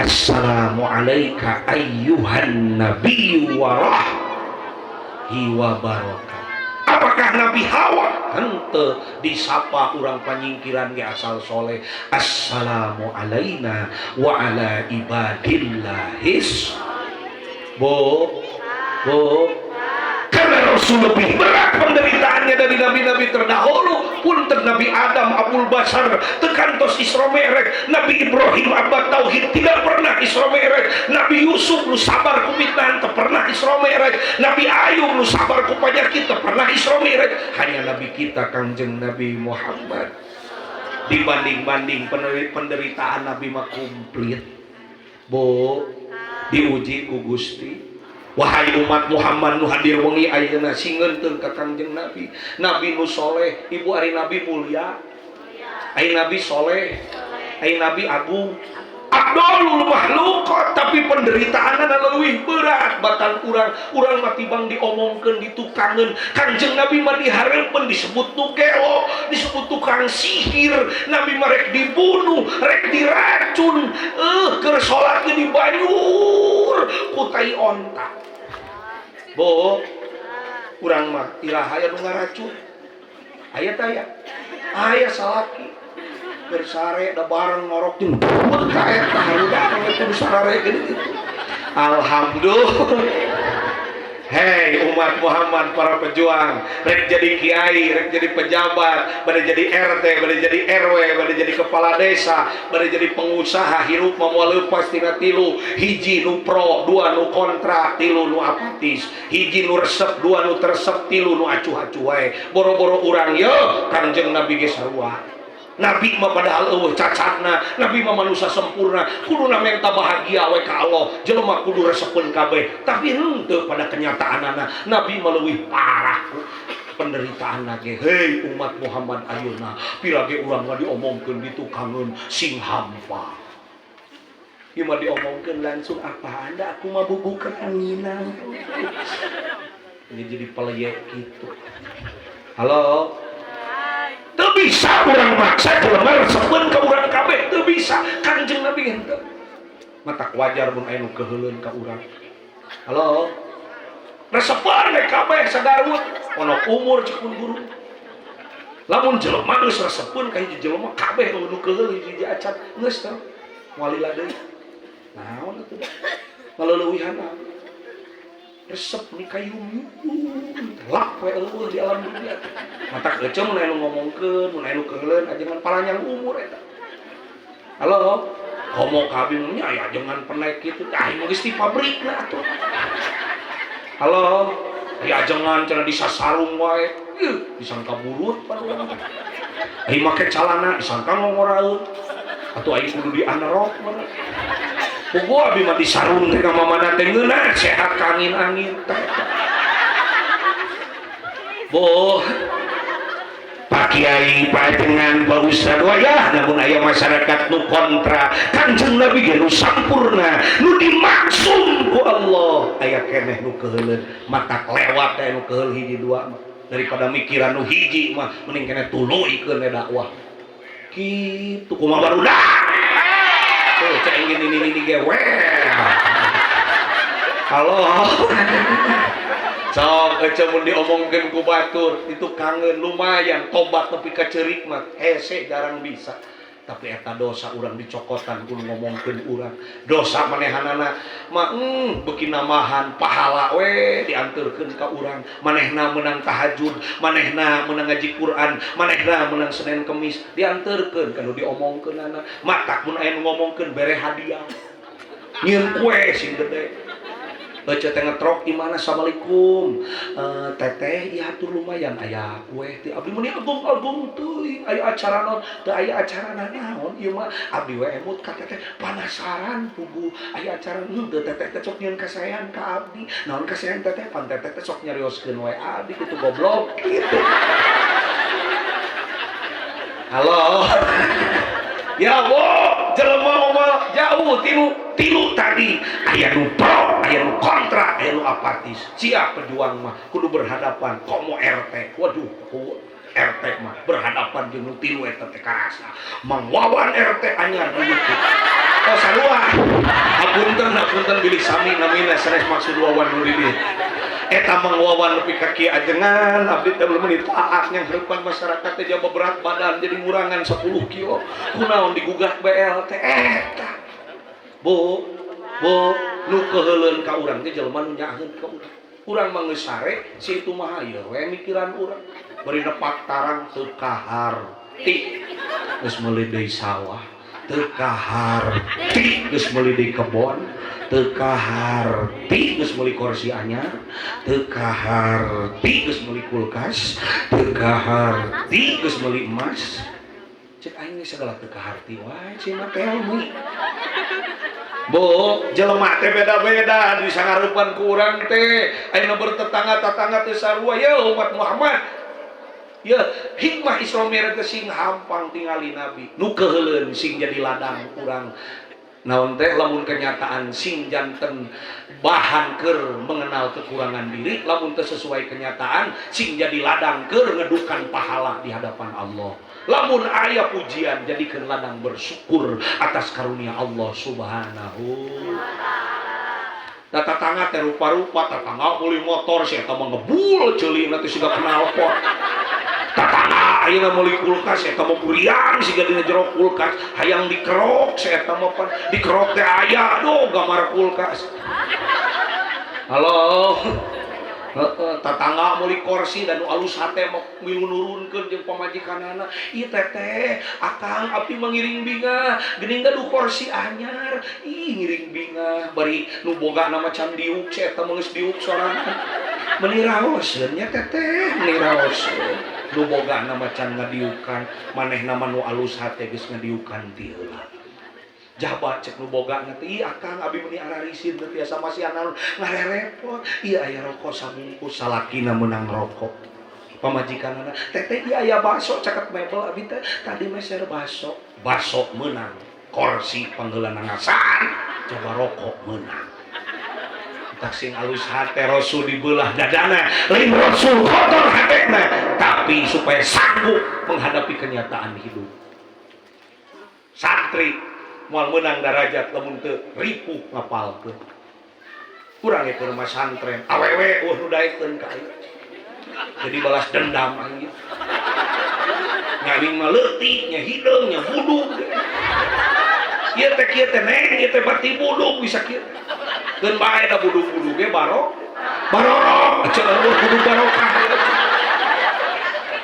assalamu alayka ayyuhan nabiyyu wa rahhi wa barakat. Apakah Nabi Hawa? Henteu, disapa urang panyingkiran ge asal soleh, assalamu alaina wa ala ibadillahis. Bo, bo, karena Rasul lebih berat penderitaannya dari nabi-nabi terdahulu. Punten, Nabi Adam Abul Basar teu kantos Isra Mi'raj, Nabi Ibrahim abad tauhid tidak pernah Isra Mi'raj, Nabi Yusuf nu sabar ku fitnah teu pernah Isra Mi'raj, Nabi Ayub nu sabar ku penyakit teu pernah Isra Mi'raj. Hanya nabi kita Kangjeng Nabi Muhammad. Dibanding-banding penderitaan Nabi mah komplit. Bo, diuji ku Gusti. Wahai umat Muhammad nu hadir wengi ayeuna, singeunteun ka Kangjeng Nabi. Nabi nu soleh, ibu, ari Nabi mulia. Ari Nabi soleh, ari Nabi agung. Afdolul makhluqat, tapi penderitaanna leuwih berat batan urang. Urang mah tibang diomongkeun, ditukangeun. Kangjeng Nabi mah dihareupeun disebut nu gelo, disebut tukang sihir. Nabi mah rek dibunuh, rek diracun, keur salat ge dibanyur ku tai onta. Bo, urang mah iraha aya nu ngaracun? Aya teh aya. Aya salaki keur sare da bareng ngorok jeung ka eta harudang kudu sarare geuning gitu. Alhamdulillah. Hei umat Muhammad, para pejuang, rek jadi kiai, rek jadi pejabat, bade jadi RT, bade jadi RW, bade jadi kepala desa, bade jadi pengusaha, hirup mah moal leupas tina tilu: hiji nu pro, dua nu kontra, tilu nu apatis. Hiji nu resep, dua nu teresep, tilu nu acuh-acuh wae. Boro-boro urang ye, Kangjeng Nabi ge sarua. Nabi mah padahal euweuh cacatna, Nabi mah manusia sempurna, kuduna menta bahagia we ka Allah, jelema kudu resepeun kabeh. Tapi henteu, pada kenyataanana Nabi mah leuwih parah penderitaan ge. Hei umat Muhammad ayeuna, pira ge urang mah diomongkeun, ditukangeun sing hampa. Ieu mah diomongkeun langsung apa anda, aku mah bubukeun anginan. Ini jadi peleyek gitu. Halo? Teu bisa urang maksa jelema resepeun ka urang kabeh, teu bisa. Kanjeng Nabi henteu. Matak wajar mun aya nu keuheuleun ka urang. Halo? Resepeun we kabeh sagarut, pondok umur cek pun guru. Lamun jelema geus resepeun ka hiji jelema kabeh nu keuheul hiji acan geus tah. Moal lila deui. Naon atuh da? Ngaleuweuhan resep nih kayu lak we eueuh di alam dunia. Matak ece mun aya nu ngomongkeun, mun aya nu keuheuleun, ajengan paranjang umur eta. Halo? Komo kabeh nya aya ajengan penek kitu, ah mah geus di pabrikna atuh. Halo? Aya ajengan cenah disasarung wae. Ih, disangka burut pan urang. Ai make calana disangka ngongoraeun. Atuh aing kudu dianerok mana. Puguh abi mah disarung teh ka mamana teh ngeunah sehat ka angin-angin teh. Boh, Pak Kiai, Pak dengan Pak Ustad wayah, namun aya masyarakat nu kontra. Kanjeng Nabi ge nu sampurna, nu dimaksum ku Allah, aya keneh nu keuheuleun. Matak lewat aya nu keuheul hiji dua mah, daripada mikiran nu hiji mah mending keneh tuluykeun we dakwah kitu. Kumaha barudak tuh cek ingin ini ge we. Halo? Sok ece mun diomongkeun ku batur itu kangen, lumayan tobat nepi ka ceurik mah hese jarang bisa. Tapi eta dosa urang dicokotan kudu ngomongkeun urang, dosa manehanana mah beuki nambahan pahala we dianterkeun ka urang. Manehna menang tahajud, manehna menang ngaji Quran, manehna menang Senin Kemis, dianterkeun ka nu diomongkeunana. Matak mun aya nu ngomongkeun bere hadiah, nyieun kue sing gede. Ece teh ngetrok imana, assalamualaikum. Teteh ieu hatur lumayan aya kue ti abdi meuni agung-agung teuing aya acara naon teu aya acara naon ieu mah abdi we emut ka teteh penasaran puguh aya acara henteu teteh teh sok nyieun kasaean ka abdi naon kasaean teteh pan teteh teh sok nyarioskeun we abdi kitu goblok kitu. Halo. Ya wo jelema mah jauh tilu tadi aya nu pro aya nu kontra aya nu apatis. Siap pejuang mah kudu berhadapan komo RT. Waduh, RT mah berhadapan jeung nu tilu eta teh karasa. Mang Wawan RT anyar di YouTube. Oh sarua. Hapunten hapunten bilih sami namina sanes maksud Wawan nu di dieu. Eta Mang Wawan nepi ka kieu ajengan abdi teh belum ditaat yang heupan masyarakat teh jaba berat badan jadi ngurangan 10 kilo kunaon digugat BLT eta. Bu, bu nu keuheuleun ka urang teh jelema nu nyaaheun ka urang. Urang mah geus sare si itu mah hayo we mikiran urang. Bari nepak tarang teu kaharti geus meuli deui sawah teu kaharti geus meuli deui kebon teu kaharti geus meuli kursi anyar teu kaharti geus meuli kulkas teu kaharti geus meuli emas. Cek aing geus segala teu kaharti wae cenah teh mi. Bu, jelema teh beda-beda di sangarepan ku urang teh. Ayeuna bertetangga tetangga teh sarua ya umat Muhammad. Ya, hikmah Isra Mi'raj teh sing hampang tingali Nabi. Nu keuheuleun sing jadi ladang urang. Naon teh lamun kenyataan sing janten bahan keur mengenal kekurangan diri, lamun teu sesuai kenyataan sing jadi ladang keur ngedukan pahala di hadapan Allah. Lamun aya pujian jadikeun ladang bersyukur atas karunia Allah Subhanahu. Da tatangga teh rupa-rupa, tatangga meuli motor si eta mah ngebul ceulina teh siga knalpot. Tatangga ayeuna meuli kulkas eta mah buriang siga dina jero kulkas, hayang dikerok si eta mah pan dikerok teh aya aduh gambar kulkas. Halo. Heeh, tatangga meuli kursi dan nu alus hate mah milu nurunkeun jeung pamajikanana. Ieu teteh, akang abdi mah ngiring bingah, geuning gaduh kursi anyar. Ih ngiring bingah, bari nu bogana mah can diuk si eta mah geus diuk sorangan. Meuni raoseun nya teteh, meuni raoseun. Nu bogana mah can ngadiukan, manehna mah nu alus hate geus ngadiukan ti heula. Jaba cek nu bogana teh, ih akang abi meuni ararisin teu tiasa masihan naon ngarerepot. Ieu aya rokok sabungkus salakina meunang rokok. Pamajikanana, teteh ieu aya bakso caket mebel abi teh tadi meser bakso. Bakso meunang, kursi pangheulana ngasaan, coba rokok meunang. Tak sing alus hate Rasul dibelah dadana, lain Rasul kotor hatena, tapi supaya sanggup menghadapi kenyataan hidup. Santri moal meunang darajat lamun teu ripuh ngapalkeun. Kurang ya keur masantren, awewe eueuh nu daekeun ka aing. Jadi balas dendam aing. Nya aing mah leutik, nya hideung, nya budug. Ieu teh kieu teh neng, ieu teh bati budug bisa kieu. Keun bae da budug-budug ge barok. Barorok, cenah budug barokah.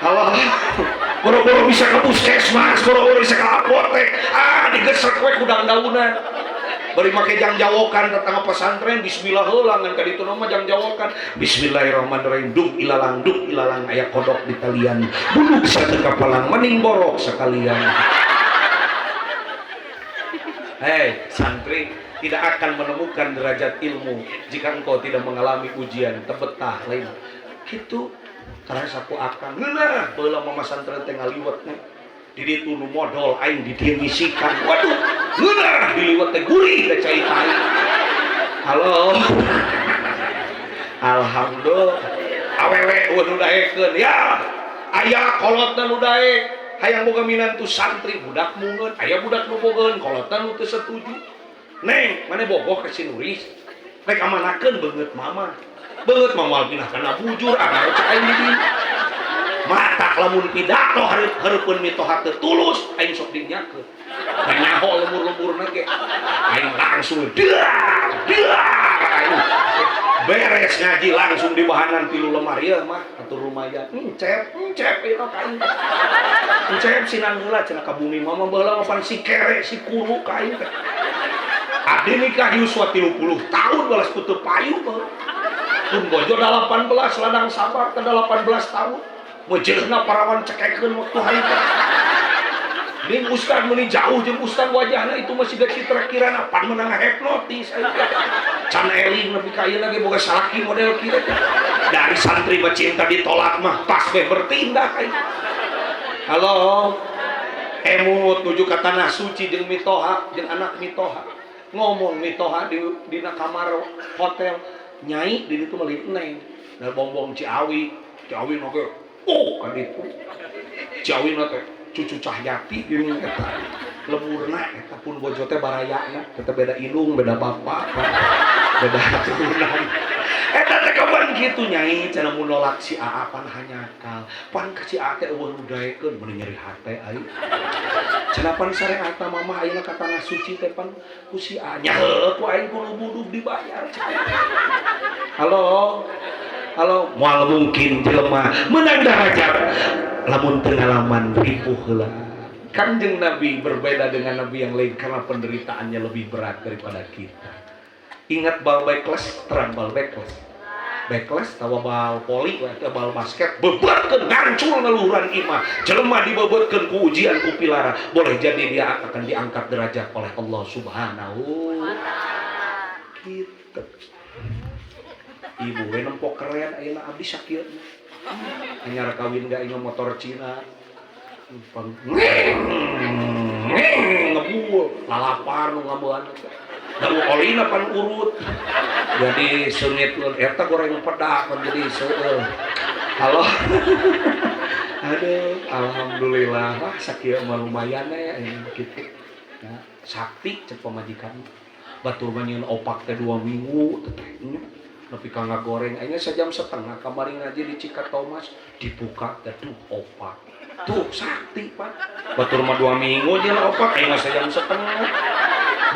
Halo. Boro-boro bisa ke puskesmas, boro-boro bisa ke apotek. Ah, digesek we ku daun-daunan. Bari make jangjawokan tetangga pesantren, bismillah heula ngan ka ditu mah jangjawokan. Bismillahirrahmanirrahim. Duk ilalang aya kodok di talian. Budug satu kapalang mending borok sekalian. Hei, santri tidak akan menemukan derajat ilmu jika engkau tidak mengalami ujian tebetah lain. Gitu. Karena saku akan ngeunah baheula mah masantren teh ngaliwet nya. Di ditu nu modol aing di dieu ngisikan. Waduh, ngeunah diliwet teh gurih teh cai tai. Halo. Alhamdulillah. Awewe eueuh nu daekeun ya. Aya kolotna nu daek. Hayang boga minantu santri budak mungeun, aya budak nu bogeun kolotna nu teu setuju. Neng, maneh bogoh ka si Nuris? Rek amanakeun beungeut mama. Beungeut mah moal pindah kana bujur agar cek aing di dieu. Matak lamun pidato hareupeun mitoha teu tulus aing sok dinyakeun. Da nyaho lemur-lemurna ge. Aing langsung deak deak aing. Beres ngaji langsung dibahanan tilu lemari ya mah atur lumayan. Encep, encep ieu ka aing. Encep sinang heula cenah ka bumi mama baheula mah pan si kere si kuru ka aing teh. Abdi nikah yuswa 30 tahun balas ku teu payu baheula. Pun bojo 18 ladang sabar ke 18 tahun. Meujeuna parawan cekekeun waktu harita. Ning ustad meuni jauh jeung ustad wajahna itu masih gak citra kirana pan meunang hipnotis. Can eling nepi ka ayeuna ge boga salaki model kieu. Dari santri mah cinta ditolak mah pas we bertindak aing. Halo. Emut nuju ka tanah suci jeung mitoha jeung anak mitoha. Ngomong mitoha di dina kamar hotel. Nyai di ditu meuli neng. Da bongbong Ciawi, Ciawi mah ge oh ka ditu. Ciawi mah teh cucu Cahyati geuning eta. Lemurna eta pun bojo teh barayana, tetep beda indung, beda bapak, beda turunan. Eta teh kapan kitu nyai cenah mun nolak si Aa pan hanyakal. Pan ka si Aa teh eueuh nu daekeun meuni nyeri hate aing. Cenah pan syariatna mamah ayeuna ka tanah suci teh pan ku si Aa nya heueuh ku aing kudu budug dibayar. Halo. Halo, moal mungkin jelema menang derajat lamun teu ngalaman ripuh heula. Kanjeng Nabi berbeda dengan nabi yang lain karena penderitaannya lebih berat daripada kita. Ingat bal backlash, terang bal backlash. Backlash tawa bal poli, atau bal basket, beberkeun ngancul ngaluhuran imah. Jelema dibeberkeun ku ujian ku pilara, boleh jadi dia akan diangkat derajat oleh Allah Subhanahu wa taala. Gitu. Ibu we nempo keren ayeuna abdi sakieu. Anyar kawin ga ingat motor Cina. Ngebul, lalapar nu ngambean teh. Da olina pan urut. Jadi seungit eta goreng pedak pan jadi seueur. Halo. Aduh, alhamdulillah lah sakieu mah lumayan ya kitu. Ya, sakti cek pamajikan. Batur mah nyieun opak teh 2 minggu teh nya. Nepi ka ngagoreng ayeuna sajam setengah kamari ngaji di Cikatomas dibuka teh duh opak. Tuh sakti pak. Batur mah 2 minggu jeung opak ayeuna sajam setengah.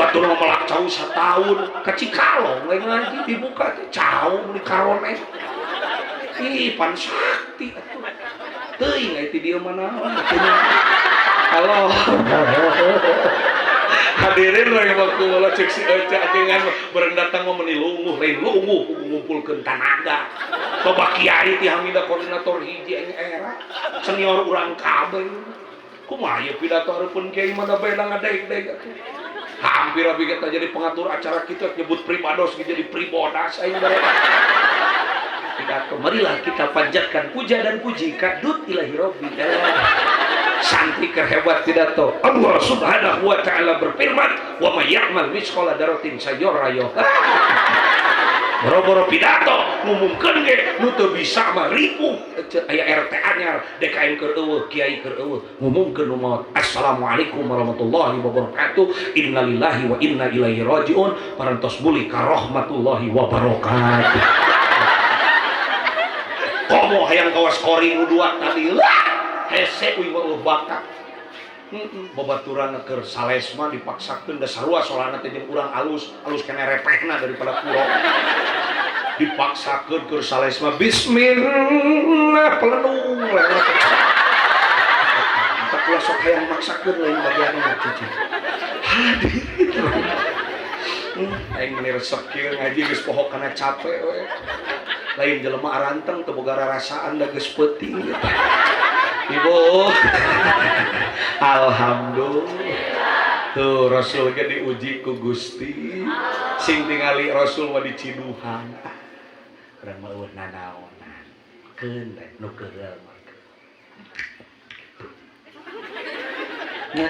Batur mah melak cau satahun ka Cikalong lain ngaji dibuka teh cau meuli karone. Ih pan sakti atuh. Teuing aya ti dieu mah naon atuh. Halo. Hadirin rahimakumullah cek si Eca dengan bareng datang mah meuni lunguh lain lunguh ngumpulkeun tanaga. Loba kiai ti Hamida koordinator hiji aing era senior urang kabeh. Kumaha ieu pidato hareupeun kiai mah da beda ngadeg-deg atuh. Hampir abi kita jadi pengatur acara kita nyebut pribados jadi pribodas aing bare. Pidato marilah kita panjatkan puja dan puji kadut ilahi rabbi. Santri kerhebat pidato. Allah Subhanahu wa taala berfirman, "Wa may ya'mal mitsqala dzarratin sayarah." Boro-boro pidato ngumumkeun ge nu teu bisa mah ripuh aya RT anyar DKM keur eueuh kiai keur eueuh ngumumkeun nu maot. Assalamualaikum warahmatullahi wabarakatuh. Innalillahi wa inna ilaihi rajiun. Parantos muli ka rahmatullahi wabarakatuh. Komo hayang kawas kori nu dua tadi lah hese uing mah bakat. Babaturan keur salesma dipaksakeun da sarua solana teh jeung urang alus, alus kene repehna daripada puro. Dipaksakeun keur salesma bismillah pelenung lewat. Entah kula sok hayang maksakeun lain bagian mah cuci. Hadirin. Aing meuni resep kieu ngaji geus poho kana capek we. Lain jelema aranteng teu boga rarasaan da geus peuting gitu. Ibu, alhamdulillah. Tuh Rasul ge diuji ku Gusti. Sing tingali Rasul mah diciduhan. Urang mah eueuh nanaonan. Keun teh nu keureuh mah. Nya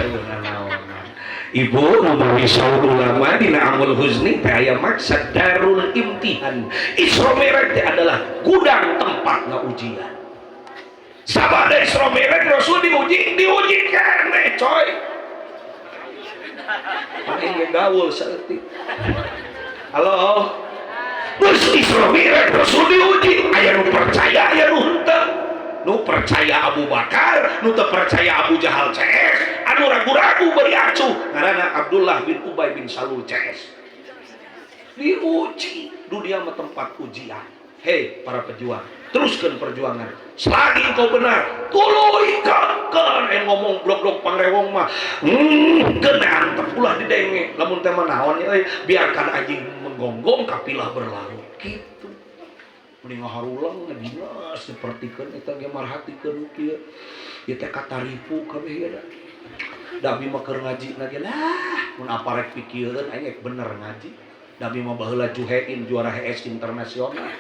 eueuh nanaonan. Ibu ngomong saur ulama dina Amul Huzni teh aya maksad darul imtihan. Isra Mi'raj teh adalah gudang tempat ngaujian. Sabada Isra Mi'raj Rasul diuji, diuji keneh coy. Paling ge gaul saeutik. Halo. Geus Isra Mi'raj Rasul diuji, aya nu percaya aya nu henteu. Nu percaya Abu Bakar, nu teu percaya Abu Jahal CS, anu ragu-ragu bari acuh ngaranna Abdullah bin Ubay bin Salul CS. Diuji, dunia mah tempat ujian. Hei para pejuang, teruskan perjuangan. Selagi engkau benar, tuluy keun ngomong blok-blok pangrewong mah. Keun antep ulah didenge. Lamun teh mah naon euy, biarkan anjing menggonggong, kapilah berlalu. Gitu. Mending ngaharulang ngadinas sepertikeun eta ge marhatikeun kieu. Ieu teh kataripu kabeh ieu da. Da abi mah keur ngaji na ge lah, mun apa rek pikirkeun aing rek bener ngaji. Da abi mah baheula juhein juara HS internasional.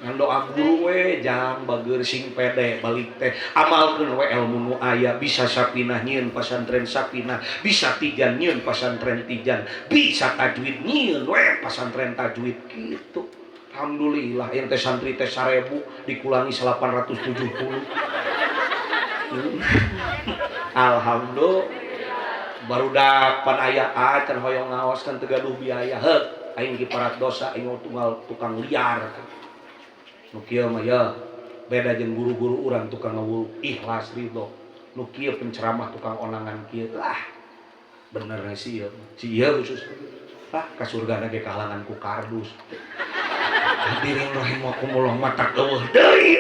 Ngan doa guru we jang bageur sing pede balik teh amalkeun we ilmu nu aya, bisa sapinah nyieun pasantren sapinah, bisa tijan nyieun pasantren tijan, bisa tajwid nyieun we pasantren tajwid gitu. Alhamdulillah yang teh santri teh 1000 dikurangi 870. Alhamdulillah barudak pan aya acan hoyong ngaos kan teu gaduh biaya, heuk aing kiparat dosa aing tunggal tukang liar. Nu kieu mah ya beda jeung guru-guru urang tukang ngawul ikhlas ridho. Nu kieu penceramah tukang onangan kieu lah bener sih ieu si ieu khusus lah ka surgana ge kahalangan ku kardus. Hadirin rahimakumullah, matak eueuh deui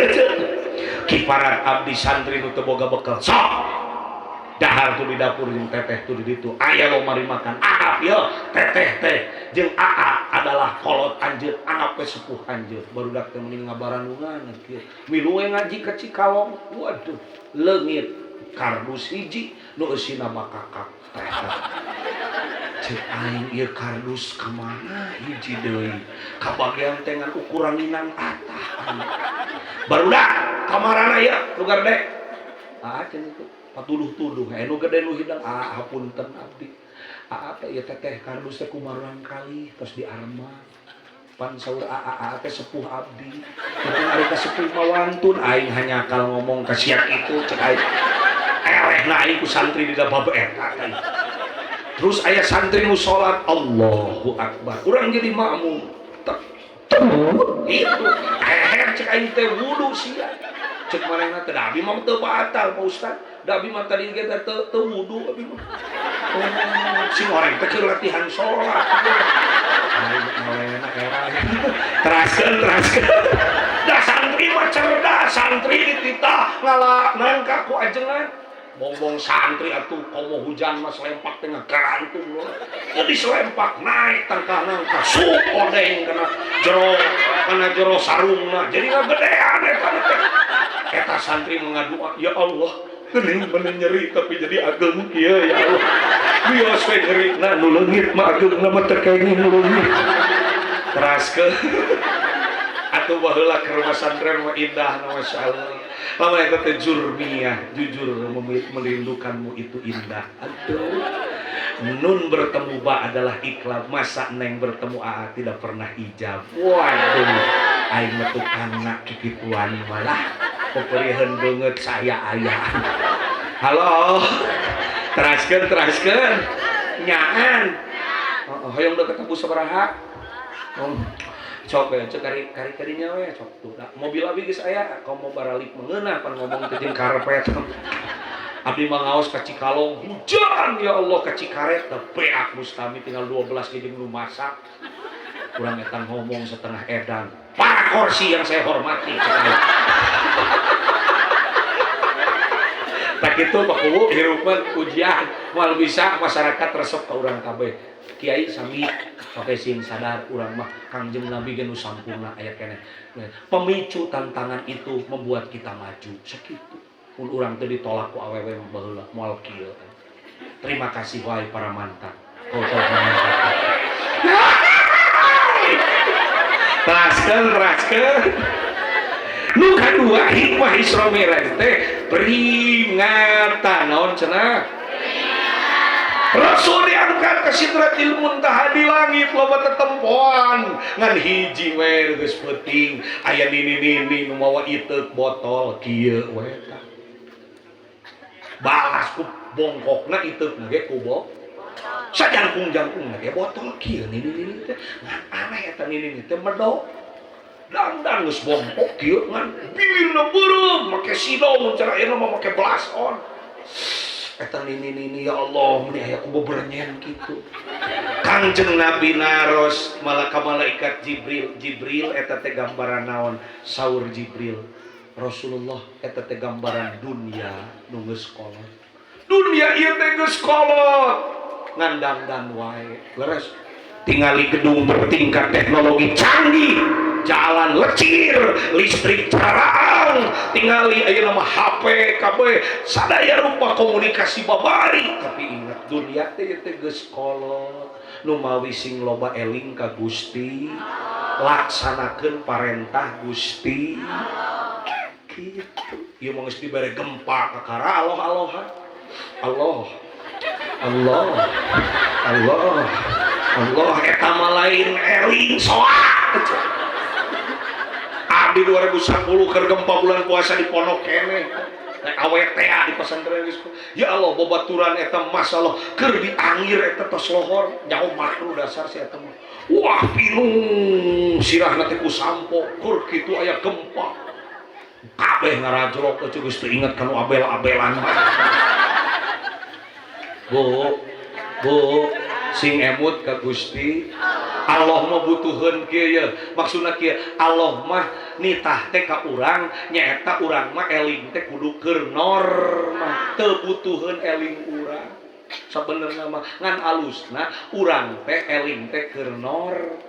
kiparat abdi santri nu teu boga bekal sok dahar tuh di dapur jeung teteh tuh di ditu aya lomari makan anggap ya teteh teh jeung aa adalah kolot anjeun, anggap we sepuh anjeun. Barudak teh mending ngabaranungan kieu milu we ngaji ka Cikalong, waduh leungit kardus hiji nu eusina bakakak teh. Cek aing ieu kardus kamana hiji deui kabagian teh ngan ukuran inang atah. Barudak kamarana ya nu gede ah cenah itu patuduh-tuduh nu gede nu hidang ah hapunten abdi aa teh ieu teteh kardus teh kumaha kali tos diarma pan saur aa aa teh sepuh abdi penting ari ka sepuh mah wantun aing hanya akal ngomong ka sia kitu. Cek aing elehna aing ku santri di bab eta. Terus aya santri nu salat Allahu Akbar, urang jadi makmum itu heher cek aing teh wudu sia. Cek manehna teh da abi mah teu batal Pak Ustad, da abi mah tadi ge teu teu wudu abi mah. Oh, sing orang teh keur latihan salat. Aing manehna era teraskeun teraskeun da santri mah cerdas, santri dititah ngala nangka ku ajengan bongbong santri atuh komo hujan mah selempak teh ngagantung loh. Jadi selempak naik tangkal nangka sup odeng kana jero sarungna jadi ngagedean eta teh. Eta santri mengadua, ya Allah geuning bener nyeri tapi jadi ageng kieu, ya Allah bios we nyeri na nu leungit mah agengna mah teu kenging nu leungit. Teraskeun atuh baheula keur pesantren mah indah, masyaallah. Lama eta teh jurmiyah, jujur merindukanmu itu indah. Aduh, nun bertemu ba adalah ikhlas, masa neng bertemu aa tidak pernah ijab. Waduh, aing mah tukangna kikituan malah peperihan banget saya ayah. Halo, teraskeun teraskeun nyaan. Oh, hoyong deket ketemu sabaraha? Oh, sok we cek kari kari karinya we sok tuh. Da, mobil abi geus aya, komo baralik mengeunah pan ngomong teh jeung karpet. Abdi mah ngaos ka Cikalong, hujan ya Allah ka Cikaret da beak mustami tinggal 12 ge jeung nu masak. Kurang eta ngomong setengah edan. Para kursi yang saya hormati, cek aing. Tak itu Pak Kuwu hirup mah ujian moal bisa masyarakat resep ka urang kabeh. Kiai sami pakai sing sadar urang mah Kangjeng Nabi ge nu sampurna aya keneh. Pemicu tantangan itu membuat kita maju sakitu. Mun urang teu ditolak ku awewe mah baheula moal kieu. Terima kasih wahai para mantan. Kau telah mengantarkan. Teraskeun teraskeun. Nu kadua hikmah Isra Mi'raj teh peringatan naon cenah? Rasul diangkat ke Sidratil Muntaha di langit loba tetempoan ngan hiji we geus peuting aya nini-nini nu mawa iteuk botol kieu we tah. Balas ku bongkokna iteukna ge ku sajangkung-jangkungna ge botol kieu nini-nini teh ngan aneh eta nini-nini teh medok. Dangdang geus bongkok kieu ngan bibirna beureum make sidong cara ayeuna mah make blush on. Eta nini-nini ya Allah meni aya ku beberenyen kitu. Kangjeng Nabi naros malah ka malaikat Jibril. Jibril eta teh gambaran naon? Saur Jibril, Rasulullah eta teh gambaran dunia nu geus kolot. Dunia ieu teh geus kolot, ngandangdan wae. Leres tingali gedung bertingkat, teknologi canggih, jalan lecir, listrik caraang, tingali ayeuna mah HP KB sadaya rupa komunikasi babari. Tapi ingat, dunia teh teh geus kolot. Numawi sing loba eling ka Gusti, laksanakeun parentah Gusti kitu. Ieu mah geus dibere gempa kakara Allah Allah Allah Allah Allah Allah. Eta mah lain eling soa. Abdi 2010 keur gempa bulan puasa di pondok keneh. Rek awet teh di pesantren geus. Ya Allah, babaturan eta masalah keur diangir eta tos lohor jauh makruh dasar si eta mah. Wah, pinuh sirahna teh ku sampo. Keur kitu aya gempa, kabeh ngarajlok euy, geus teu inget kanu abel-abelan mah. Bu, bu, sing emut ka Gusti Allah mah. Butuheun kieu ye, maksudna kieu, Allah mah nitah teh ka urang nyaeta urang mah eling teh kudu keur norma, teu butuheun eling urang sabenerna mah, ngan alusna urang teh eling teh keur nor.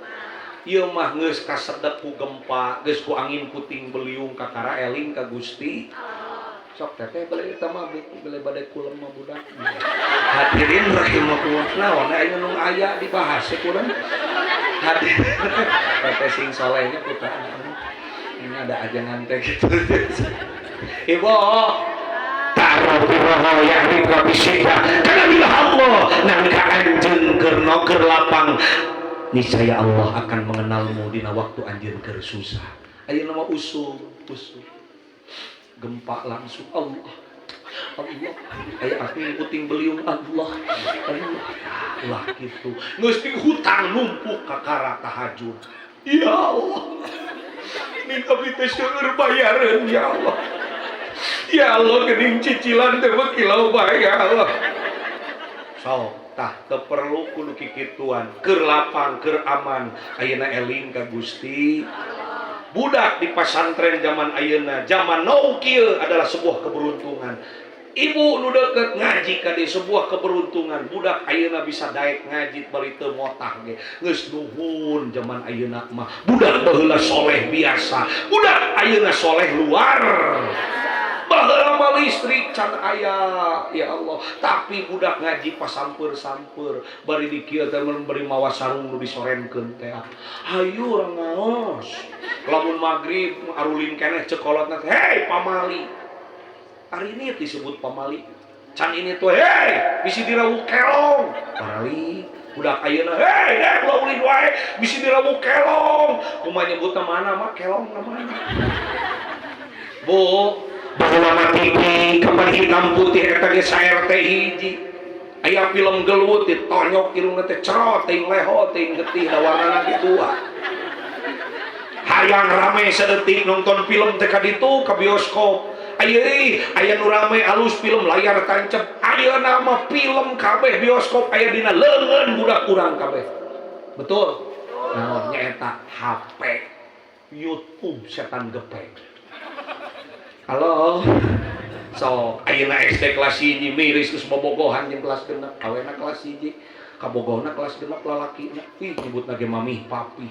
Ieu mah geus kasedek ku gempa, geus ku angin puting beliung, kakara eling ka Gusti. Sok teteh beli eta mah, beli badai kulem mah budak. Hadirin rahimakumullah, naon aya nu aya dibahas ya kurang. Hadirin, teteh sing solehnya putra ini ada ajangan teh gitu. Ibu, ta'rifuhu ya'rifka bisyiddah. Karena bila Allah nalika anjeun keur keur lapang, niscaya Allah akan mengenalmu dina waktu anjeun keur susah. Ayeuna mah usum usum gempa langsung Allah Allah, aya angin puting beliung, Allah Allah lah gitu. Geus hutang numpuk kakara tahajud, ya Allah, ini abdi teh seueur bayareun, ya Allah, ya Allah, geuning cicilan teh mah kilau bae, ya Allah. Sok tah, teu perlu kudu kikituan. Keur lapang, keur aman, ayeuna eling ka Gusti. Budak di pasantren zaman ayeuna, zaman now kieu adalah sebuah keberuntungan. Ibu nu deket ngaji ka dieu sebuah keberuntungan. Budak ayeuna bisa daek ngaji bari teu motah ge geus nuhun. Zaman ayeuna mah, budak baheula soleh biasa, budak ayeuna soleh luar. Baheula mah listrik can aya, ya Allah, tapi budak ngaji pasampeur-sampeur bari di kieu teh, bari mawa sarung nu disorenkeun teh. Hayu urang ngaos. Lamun maghrib arulin keneh, cek kolotna, "Hei, pamali." Hari ini disebut pamali can ini tuh, "Hei, bisi dirawu kelong." Parali budak ayeuna, "Hei, deh, ulah ulin wae, bisi dirawu kelong." Kumaha nyebutna, mana mah kelong namanya? Bu, baheula mah TV kapan hitam putih eta ge sa-RT hiji. Aya film gelut ditonyok irungna teh cerot teuing leho teuing getih da warnana kitu. Hayang rame sadetik nonton film teh ka ditu ka bioskop. Aya euy, aya nu rame alus film layar tancap. Ayeuna mah film kabeh bioskop aya dina leungeun budak urang kabeh. Betul? Naon nyaeta HP, YouTube, setan gepeng. Halo. So, ayeuna SD kelas 1 miris geus bobogohan jeung kelas 6, awena kelas 1. Kabogohna kelas 6 lalakina. Ih, nyebutna ge mami papi.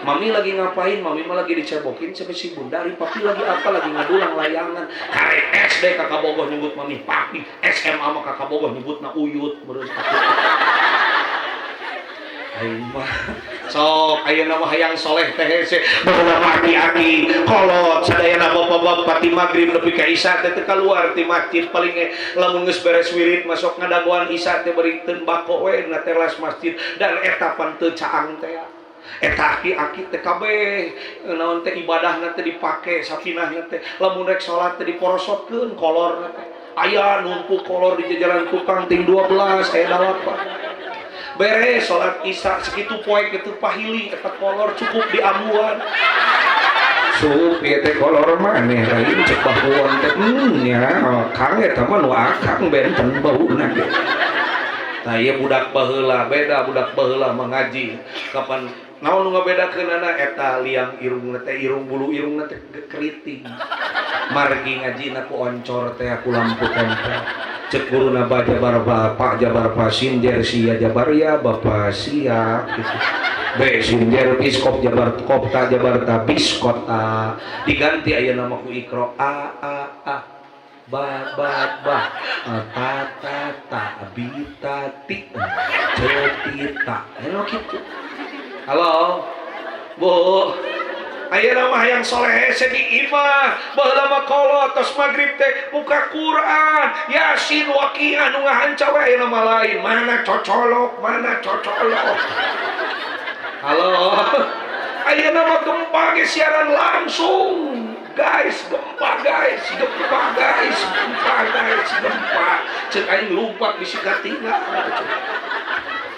Mami lagi ngapain? Mami mah lagi dicebokin sama si bunda. Ari papi lagi apa? Lagi ngadulang layangan. Karek SD kakak bogoh nyebut mami papi. SMA mah kakak bogoh nyebutna uyut. Meureun aing mah. Sok ayeuna mah hayang soleh teh hese. Baheula mah aki-aki kolot sadayana, bapak-bapak ti magrib nepi ka isya teh teu kaluar ti masjid. Paling ge lamun geus beres wirid masuk ngadagoan isya teh bari bako we na teras masjid, dan eta pan teu caang teh. Eta aki-aki teh kabeh naon teh, ibadahna teh dipake sakinahna teh. Lamun rek salat teh diporosotkeun kolorna teh. Aya numpuk kolor di jajaran tukang ting 12 aya 8. Beres salat isya segitu poek itu pahili eta kolor cukup di ambuan. Sup ieu teh kolor maneh lain cek bahuan teh nya kang eta mah nu akang benten bauna ge. Tah ieu budak baheula beda budak baheula mah ngaji. Kapan naon nu ngabedakeunana eta liang irungna teh irung bulu irungna teh keriting. Margi ngajina ku oncor teh ku lampu tempel. Cek guruna ba jabar bapak jabar pasin jersia jabar ya bapak siap gitu. B sinjer biskop jabar kopta jabar ta biskota diganti ayeuna mah ku ikro a a a ba ba ba ta ta ta bi ta ti ce ti ta anu kitu. Halo Bu, ayeuna mah hayang soleh hese di imah baheula mah kolot tos magrib teh buka Quran Yasin Waqiah nu ngahanca we ayeuna mah lain mana cocolok mana cocolok. Halo, ayeuna mah gempa ge siaran langsung guys, gempa guys, gempa guys, gempa guys, gempa. Cek aing lumpat bisi katinggal.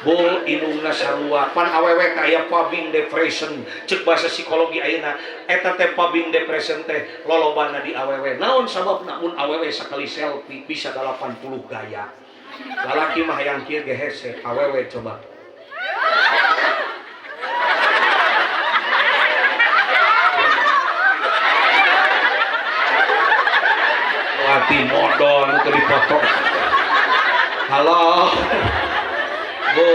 Bol indungna sarua pan awewe teh aya pubbing depression cek bahasa psikologi ayeuna eta teh pubbing depression teh lolobana di awewe. Naon sababna mun awewe sakali selfie bisa 80 gaya. Lalaki mah hayang kieu ge hese, awewe coba. Wati modon teu dipoto. Halo. Bu.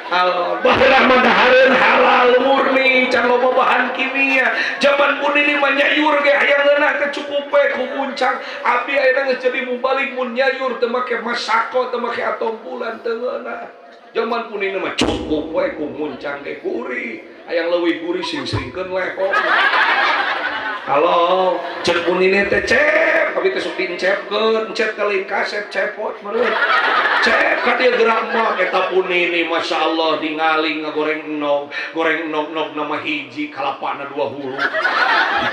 Halo, baheula mah dahareun halal murni can loba bahan kimia. Jaman pun ini mah nyayur ge hayang ngeunah teh cukup we ku muncang. Abdi ayeuna geus jadi mubalik mun nyayur teu make masako teu make atom bulan teu ngeunah. Jaman pun ini mah cukup we ku muncang ge gurih. Hayang leuwih gurih sing-singkeun leho. Halo, cek pun ini teh cep, abi teh sok diencepkeun, encep ka lain kasep cepot meureun. Cep ka dieu gerak mah eta pun ini masyaallah ningali ngagoreng enog, goreng enog-nog nama hiji kalapana dua hulu.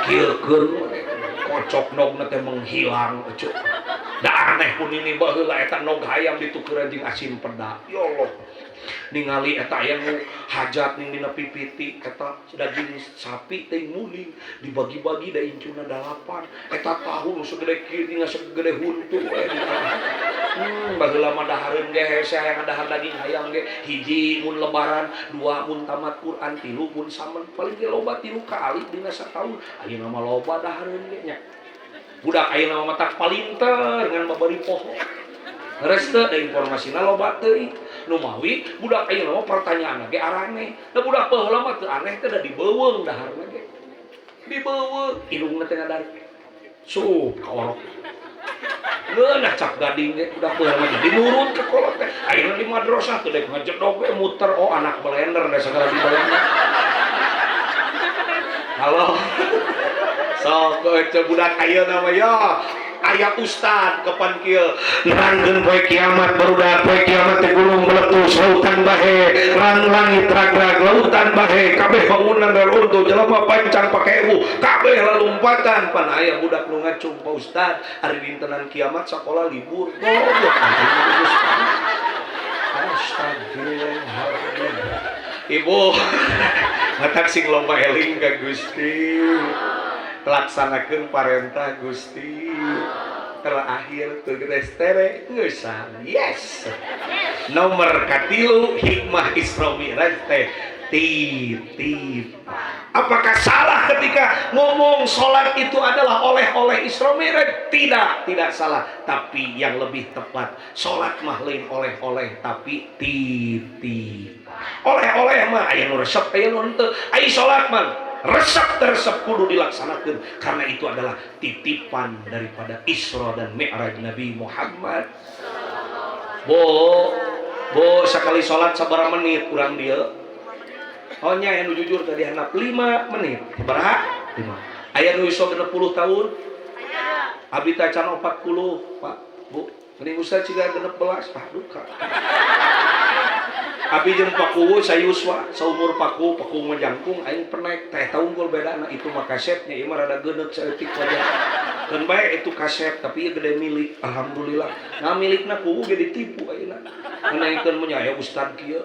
Dikiekeun we, kocok nogna teh menghilang ecuk. Da aneh pun ini baheula eta nog hayam ditukeran jeung asin peda. Ya Allah. Ningali eta aya nu hajat ning dina pipiti eta daging sapi teh muling dibagi-bagi da incuna 8 eta tahu nu segede kieu tinggal segede huntu we. Baheula mah dahareun ge hese hayang dahar daging hayam ge hiji mun lebaran, dua mun tamat Quran, tilu mun samen, paling ge loba 3 kali dina sataun. Ayeuna mah loba dahareun ge nya. Budak ayeuna mah matak palinter ngan babari poho. Leres teu da informasina loba teuing. Nu mawi budak ayeuna mah pertanyaanna ge araneh. Da budak baheula mah teu aneh teh da dibeuweung daharna ge. Dibeuweung indungna teh ngadar. Sup kaorok. Ngeunah cap gading ge budak baheula mah jadi nurut ka kolot teh. Ayeuna di madrasah teu dek ngajedog we muter oh anak blender da sagala di blender. Halo. Sok ece budak ayeuna mah ya. Aya ustad kapan kieu nerangkeun poe kiamat barudak poe kiamat teh gunung meletus lautan bahe rang langit rag-rag lautan bahe kabeh bangunan reruntuh jelema pancang pakewu kabeh lalumpatan pan aya budak nu ngacung pa ustad ari dintenan kiamat sakola libur goblok. Astagfirullahaladzim. Ibu matak sing loba eling ka Gusti laksanakeun parentah Gusti terakhir tugas tere ngeusan. Yes. Nomor katilu hikmah Isra Mi'raj teh titip. Apakah salah ketika ngomong sholat itu adalah oleh-oleh Isra Mi'raj? Tidak, tidak salah. Tapi yang lebih tepat, sholat mah lain oleh-oleh tapi titip. Oleh-oleh mah aya nu resep aya nu henteu. Ai sholat mah resep teresep kudu dilaksanakan karena itu adalah titipan daripada Isra dan Mi'raj Nabi Muhammad. Bo, bo sekali sholat sabaraha menit kurang dia. Oh nya anu jujur tadi handap 5 menit. Sabaraha? 5. Aya nu iso 60 tahun? Abdi teh can 40, Pak, Bu. Mending ustaz ciga 16, ah duka. Abi jeung paku sayuswa saumur paku, paku mah jangkung aing penek teh taunggul bedana itu mah kasetnya ieu mah rada geuneuk saeutik wajah. Keun bae itu kaset tapi ieu gede milik alhamdulillah. Nah milikna kuwu ge ditipu ayeuna. Nanaikeun mah nya aya ustad kieu.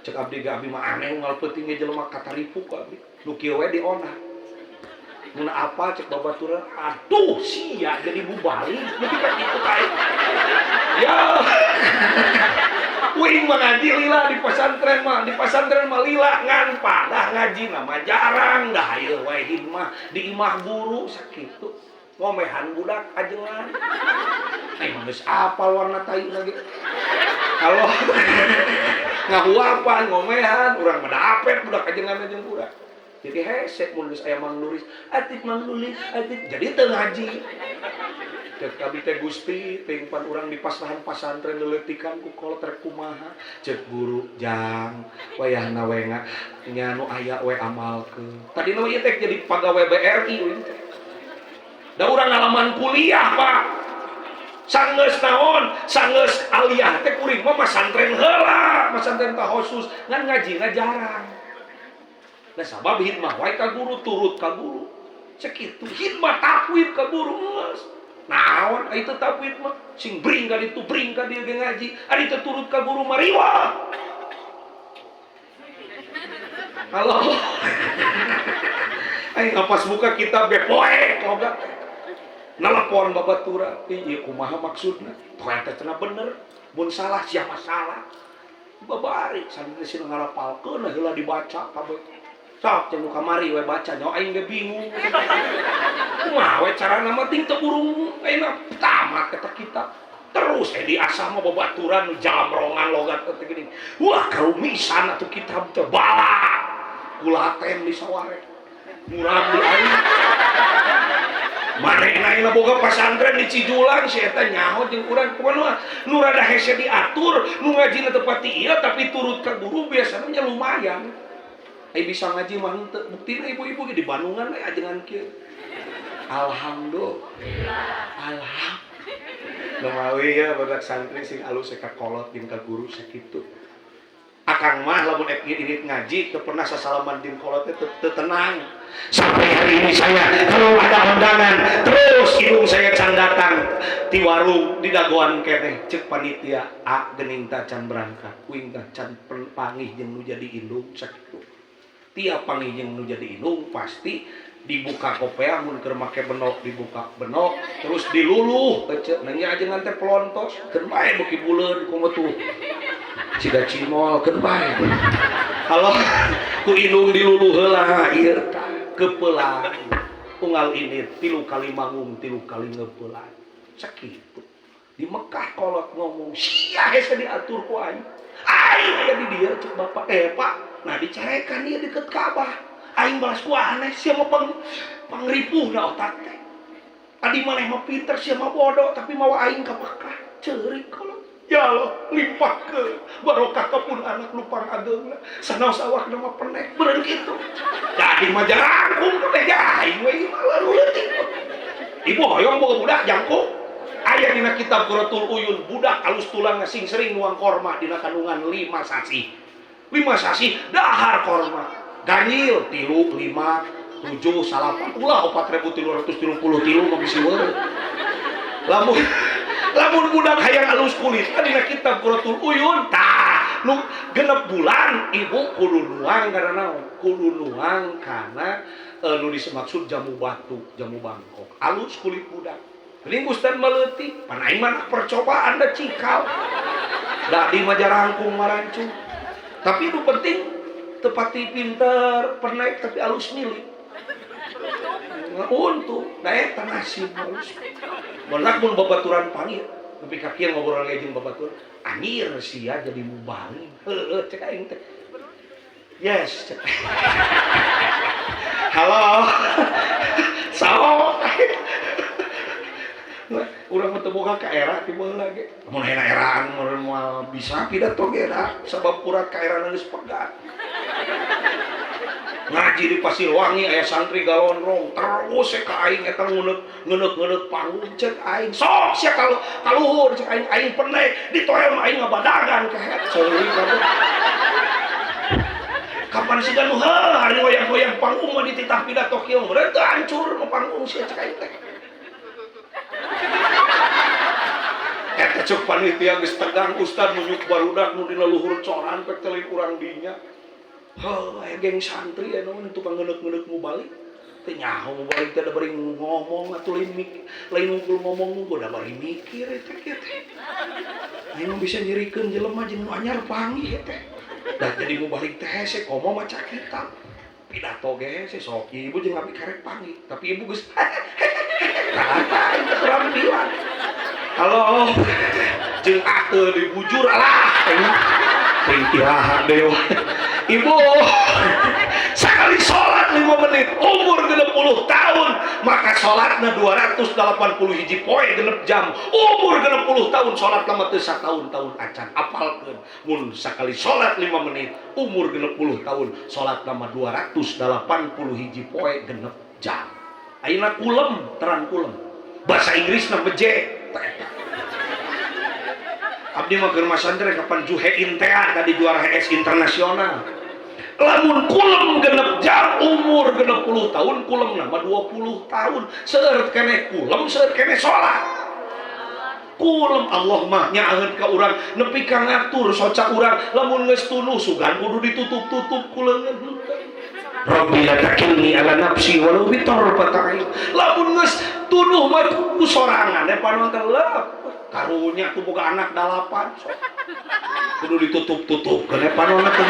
Cek abdi ge abdi mah aneh unggal peuting ge jelema kataripu ku abdi. Nu kieu we dionah. Mun apa cek babaturan, aduh sia jadi mubalik nepi ka kitu ka aing. Ya. Uing mah ngaji lila di pesantren mah, di pesantren mah lila ngan padah ngaji mah jarang dah ieu wae hidmah di imah guru sakitu. Ngomehan budak ajengan. Aing mah geus apal warna tai lagi. Halo. Ngahuapan ngomehan urang mah dapet budak ajengan jeung budak. Jadi hese mun geus aya Mang Lulis, atik Mang Lulis, atik jadi teu ngaji. Cek abdi teh Gusti, teuing pan urang di pasrahan pasantren leuleutikan ku kolot rek kumaha. Cek guru jang wayahna we nya nu aya we amalkeun. Tadina ieu teh jadi pagawe BRI euy teh. Da urang ngalaman kuliah, Pak. Sanggeus naon? Sanggeus aliyah teh kuring mah masantren heula, masantren tahosus, ngan ngajina jarang. Nah sabab hidmah wae ka guru, turut ka guru. Sakitu hidmah takwid ka guru geus. Naon ari teu takwid mah sing bring ka ditu bring ka dieu ge ngaji, ari teu turut ka guru mah riweuh. Halo. Aing pas buka kitab ge poek logat. Nelpon babatura, ieu kumaha maksudna? Poe teh cenah bener, mun salah siapa salah. Babari santri sing ngarapalkeun heula dibaca kabeh. Sok jeung nu kamari we baca nyawa aing ge bingung. Kumaha we carana mah ting teu burung ayeuna tamat eta kitab. Terus diasah mah babaturan nu jamrongan logat teh geuning. Wah karumisan atuh kitab teh bala. Kulaten di saware. Murag di aing. Manehna ayeuna boga pasantren di Cijulang si eta nyaho jeung urang kumaha nu rada hese diatur, nu ngajina teu pati ieu tapi turut ka guru biasana nya lumayan. Ai bisa ngaji mah henteu, buktina ibu-ibu ge di Bandungan we ajengan kieu. Alhamdulillah. Alhamdulillah. Lumawi ya badak santri sing alus ka kolot jeung ka guru sakitu. Akang mah lamun ek indit ngaji teu pernah sasalaman jeung kolot teh teu tenang. Sampai hari ini saya kalau ada undangan terus hidung saya can datang ti warung di dagoan keneh cek panitia a geuning ta can berangkat uing tah can pangih jeung nu jadi indung sakitu. Tiap pangih jeung nu jadi indung pasti dibuka kopea mun keur make benok dibuka benok terus diluluh ece nanya ajengan teh pelontos keun bae beuki buleun kumaha tuh siga cimol keun bae. Halo ku indung diluluh heula ieu tah kepeulan unggal indit 3 kali manggung 3 kali ngepeulan sakitu. Di Mekah kolot ngomong sia hese diatur ku aing. Aing aya di dieu cek bapak Pak nah dicarekan ieu deket Ka'bah. Aing balas ku aneh sia mah pangripuhna otak teh. Tadi maneh mah pinter sia mah bodoh tapi mawa aing ka Mekah. Ceurik kolot. Ya Allah, limpahkeun barokah ka pun anak nu pangageungna. Sanaos awakna mah penek beureun kitu. Jadi mah jarangkung teh aing we ieu mah leutik. Ibu hoyong boga budak jangkung. Aya dina kitab Qurratul Uyun budak alus tulang sing sering nuang korma dina kandungan 5 sasih. 5 sasih dahar korma. Ganjil 3 5 7 9 ulah 4333 mah bisi weureuh. Lamun budak hayang alus kulit dina kitab Qurratul Uyun tah nu genep bulan ibu kudu nuang kana naon? Kudu nuang kana nu disemaksud jamu batu, jamu Bangkok. Alus kulit budak. Geuning ustad maleutik, pan aing mah percobaan da cikal. Da di mah jarangkung marancung. Tapi nu penting tepati pinter, penek tapi alus milik. Untung, da eta nasib alus. Menak mun babaturan panggil, nepi ka kieu ngobrol lagi jeung babaturan, anjir sia jadi mubalik. Heueuh cek aing teh. Yes. Cek. Halo. Saok. Urang mah teu boga ka era ti baheula ge. Mun aya eraan moal bisa pidato ge da sabab urat ka era geus pegat. Ngaji di Pasirwangi aya santri galonrong terus ka aing eta ngeuneuh-ngeuneuh panggung cek aing sok sia kaluhur cek aing aing penek ditoel mah aing ngabadagan kehet seurik kabeh. Kapan siga nu heuh hari goyang-goyang panggung mah dititah pidato kieu meureun teu hancur mah panggung sia cek aing teh. Eta cek panitia geus tegang ustad munyuk barudak nu dina luhur coran pek teh lain urang dinya. Heuh, aya geng santri aya naon tukang ngeuneuh-ngeuneuh mubalik. Teu nyaho mubalig teh da bari ngomong atuh lain mikir, lain ngumpul ngomong unggul da bari mikir eta kieu teh. Aing bisa nyerikeun jelema jeung nu anyar panggih teh. Da jadi mubalig teh hese komo maca kitab. Pidato ge hese sok ibu jeung abdi karek panggih, tapi ibu geus tah keterampilan. Halo, jeung ateu dibujur alah teuing tiraha deui. Ibu sekali sholat 5 menit umur 60 tahun maka sholatna 280 hiji poe genep jam umur 60 tahun sholat lama teu satahun-tahun acan apalkeun mun sakali sholat 5 menit umur 60 tahun sholat lama 280 hiji poe genep jam. Ayeuna kulem terang kulem bahasa Inggrisna beje. Abdi mah keur masantren kapan juhein teh tadi juara HS internasional. Lamun kulem genep jam umur 60 tahun kulem nama 20 tahun seueur keneh kulem seueur keneh salat. Kulem Allah mah nyaaheun ka urang nepi ka ngatur soca urang lamun geus tunuh sugan kudu ditutup-tutup ku leungeun henteu. Rabbi la takilni ala nafsi walau bi tarfata ain. Lamun geus tunuh mah ku sorangan panonton lep karunya tuh boga anak 8 sok. Kudu ditutup-tutup keneh panonna teh.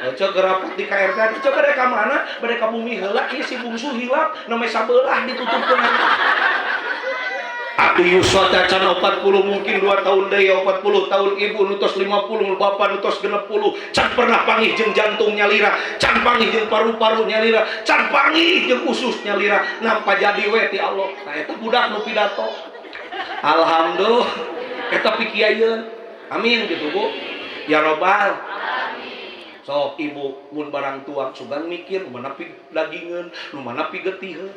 Cek rapat di KRT, cek bade ka mana? Bade ka bumi heula ieu si bungsu hilap, namanya sabelah ditutupkeun. Abdi yuswa teh can 40 mungkin 2 tahun deui 40 tahun ibu nutos 50 bapak nutos 60 can pernah panggih jeung jantung nyalira, can panggih jeung paru-paru nyalira, can panggih jeung usus nyalira, nampa jadi we ti Allah. Nah eta budak nu pidato. Alhamdulillah eta pikiayeun. Amin gitu Bu. Ya robbal. Sok ibu mun barang tuang sugan mikir nu mana pi dagingeun, nu mana pi getiheun,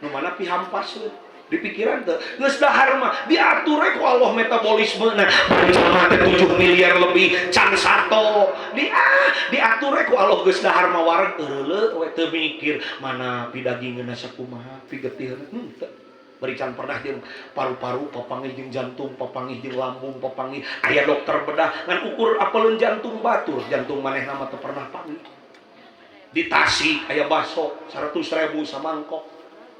nu mana pi hampaseun. Di pikiran teh geus dahar mah diatur we ku Allah metabolismena. Jelema teh 7 miliar lebih can sato. Diatur we ku Allah geus dahar mah wareg eureuleuh we teu mikir mana pi dagingeunna sakumaha, pi getiheun. Henteu. Bari can pernah jeung paru-paru papanggih jeung jantung papanggih jeung lambung papanggih aya dokter bedah ngan ukur apaleun jantung batur jantung manehna mah teu pernah panggih. Di Tasik aya baso 100.000 samangkok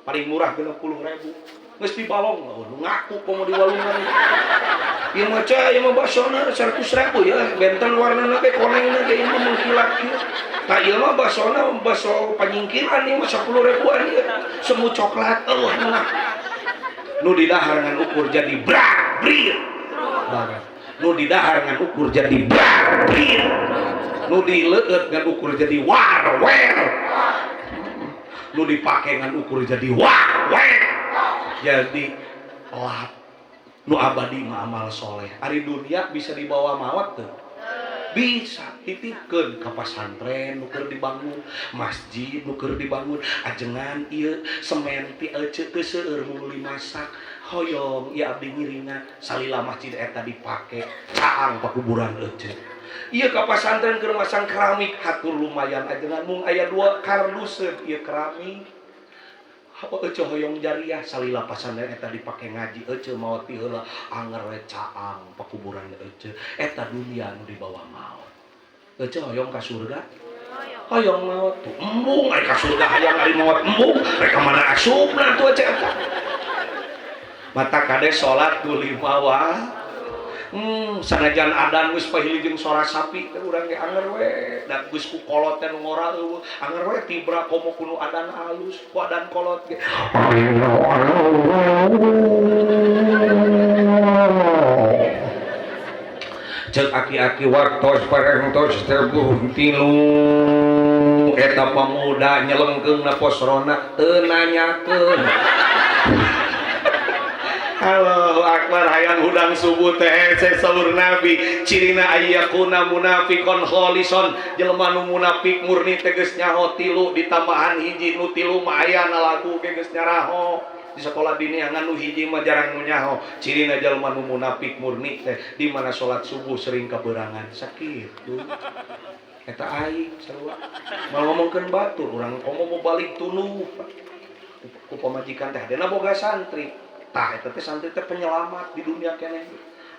paling murah 60.000 geus dibalong oh, nu ngaku komo di walungan ieu mah cah ieu mah basona 100.000 ya benten warnana ge konengna ge ieu mah mengkilat ieu tah ieu mah basona baso panyingkiran ieu mah 10 ribuan ieu semu coklat eueuh mah nu didahar ngan ukur jadi brak brir barat nu didahar ngan ukur jadi brak brir nu dileueut ngan ukur jadi war wer nu dipake ngan ukur jadi war wer jadi lap nu abadi mah amal soleh. Ari dunia bisa dibawa maot teu? Bisa titipkeun ka pasantren nu keur dibangun, masjid nu keur dibangun, ajengan ieu semen ti ece teu seueur meuli masak hoyong ieu abdi ngiringan salila masjid eta dipake caang pakuburan ece. Ieu ka pasantren keur masang keramik hatur lumayan ajengan mung aya 2 kardus ieu keramik. Ece hoyong jariah salila pasantren eta dipake ngaji ece maot ti heula anger we caang pakuburan ece eta dunia nu dibawa maot. Ece hoyong ka surga? Hoyong maot tuh embung ari ka surga hayang ari maot embung rek ka mana asupna tuh ece eta. Mata kade salat ku 5 waktu. Sanajan adan geus pahili jeung sora sapi teh urang ge anger we da geus ku kolot teh nu ngora eueuh anger we tibra komo kuno adan alus ku adan kolot ge. Ceuk aki-aki waktos parengtos teguh tilu eta pamuda nyelengkeung na posrona teu nanyakeun. Allahu akbar hayang hudang subuh teh hese saur nabi cirina ayyakuna munafiqon kholison jelema nu munafik murni teh geus nyaho tilu ditambahan hiji nu tilu mah aya lagu ge geus nyaraho di sekolah diniangan nu hiji mah jarang nu nyaho cirina jelema nu munafik murni teh di mana salat subuh sering kaberangan sakitu eta aing sarua mal ngomongkeun batur urang komo mau balik tuluh ku pamajikan teh hadena boga santri. Tah eta teh santri teh penyelamat di dunia keneh.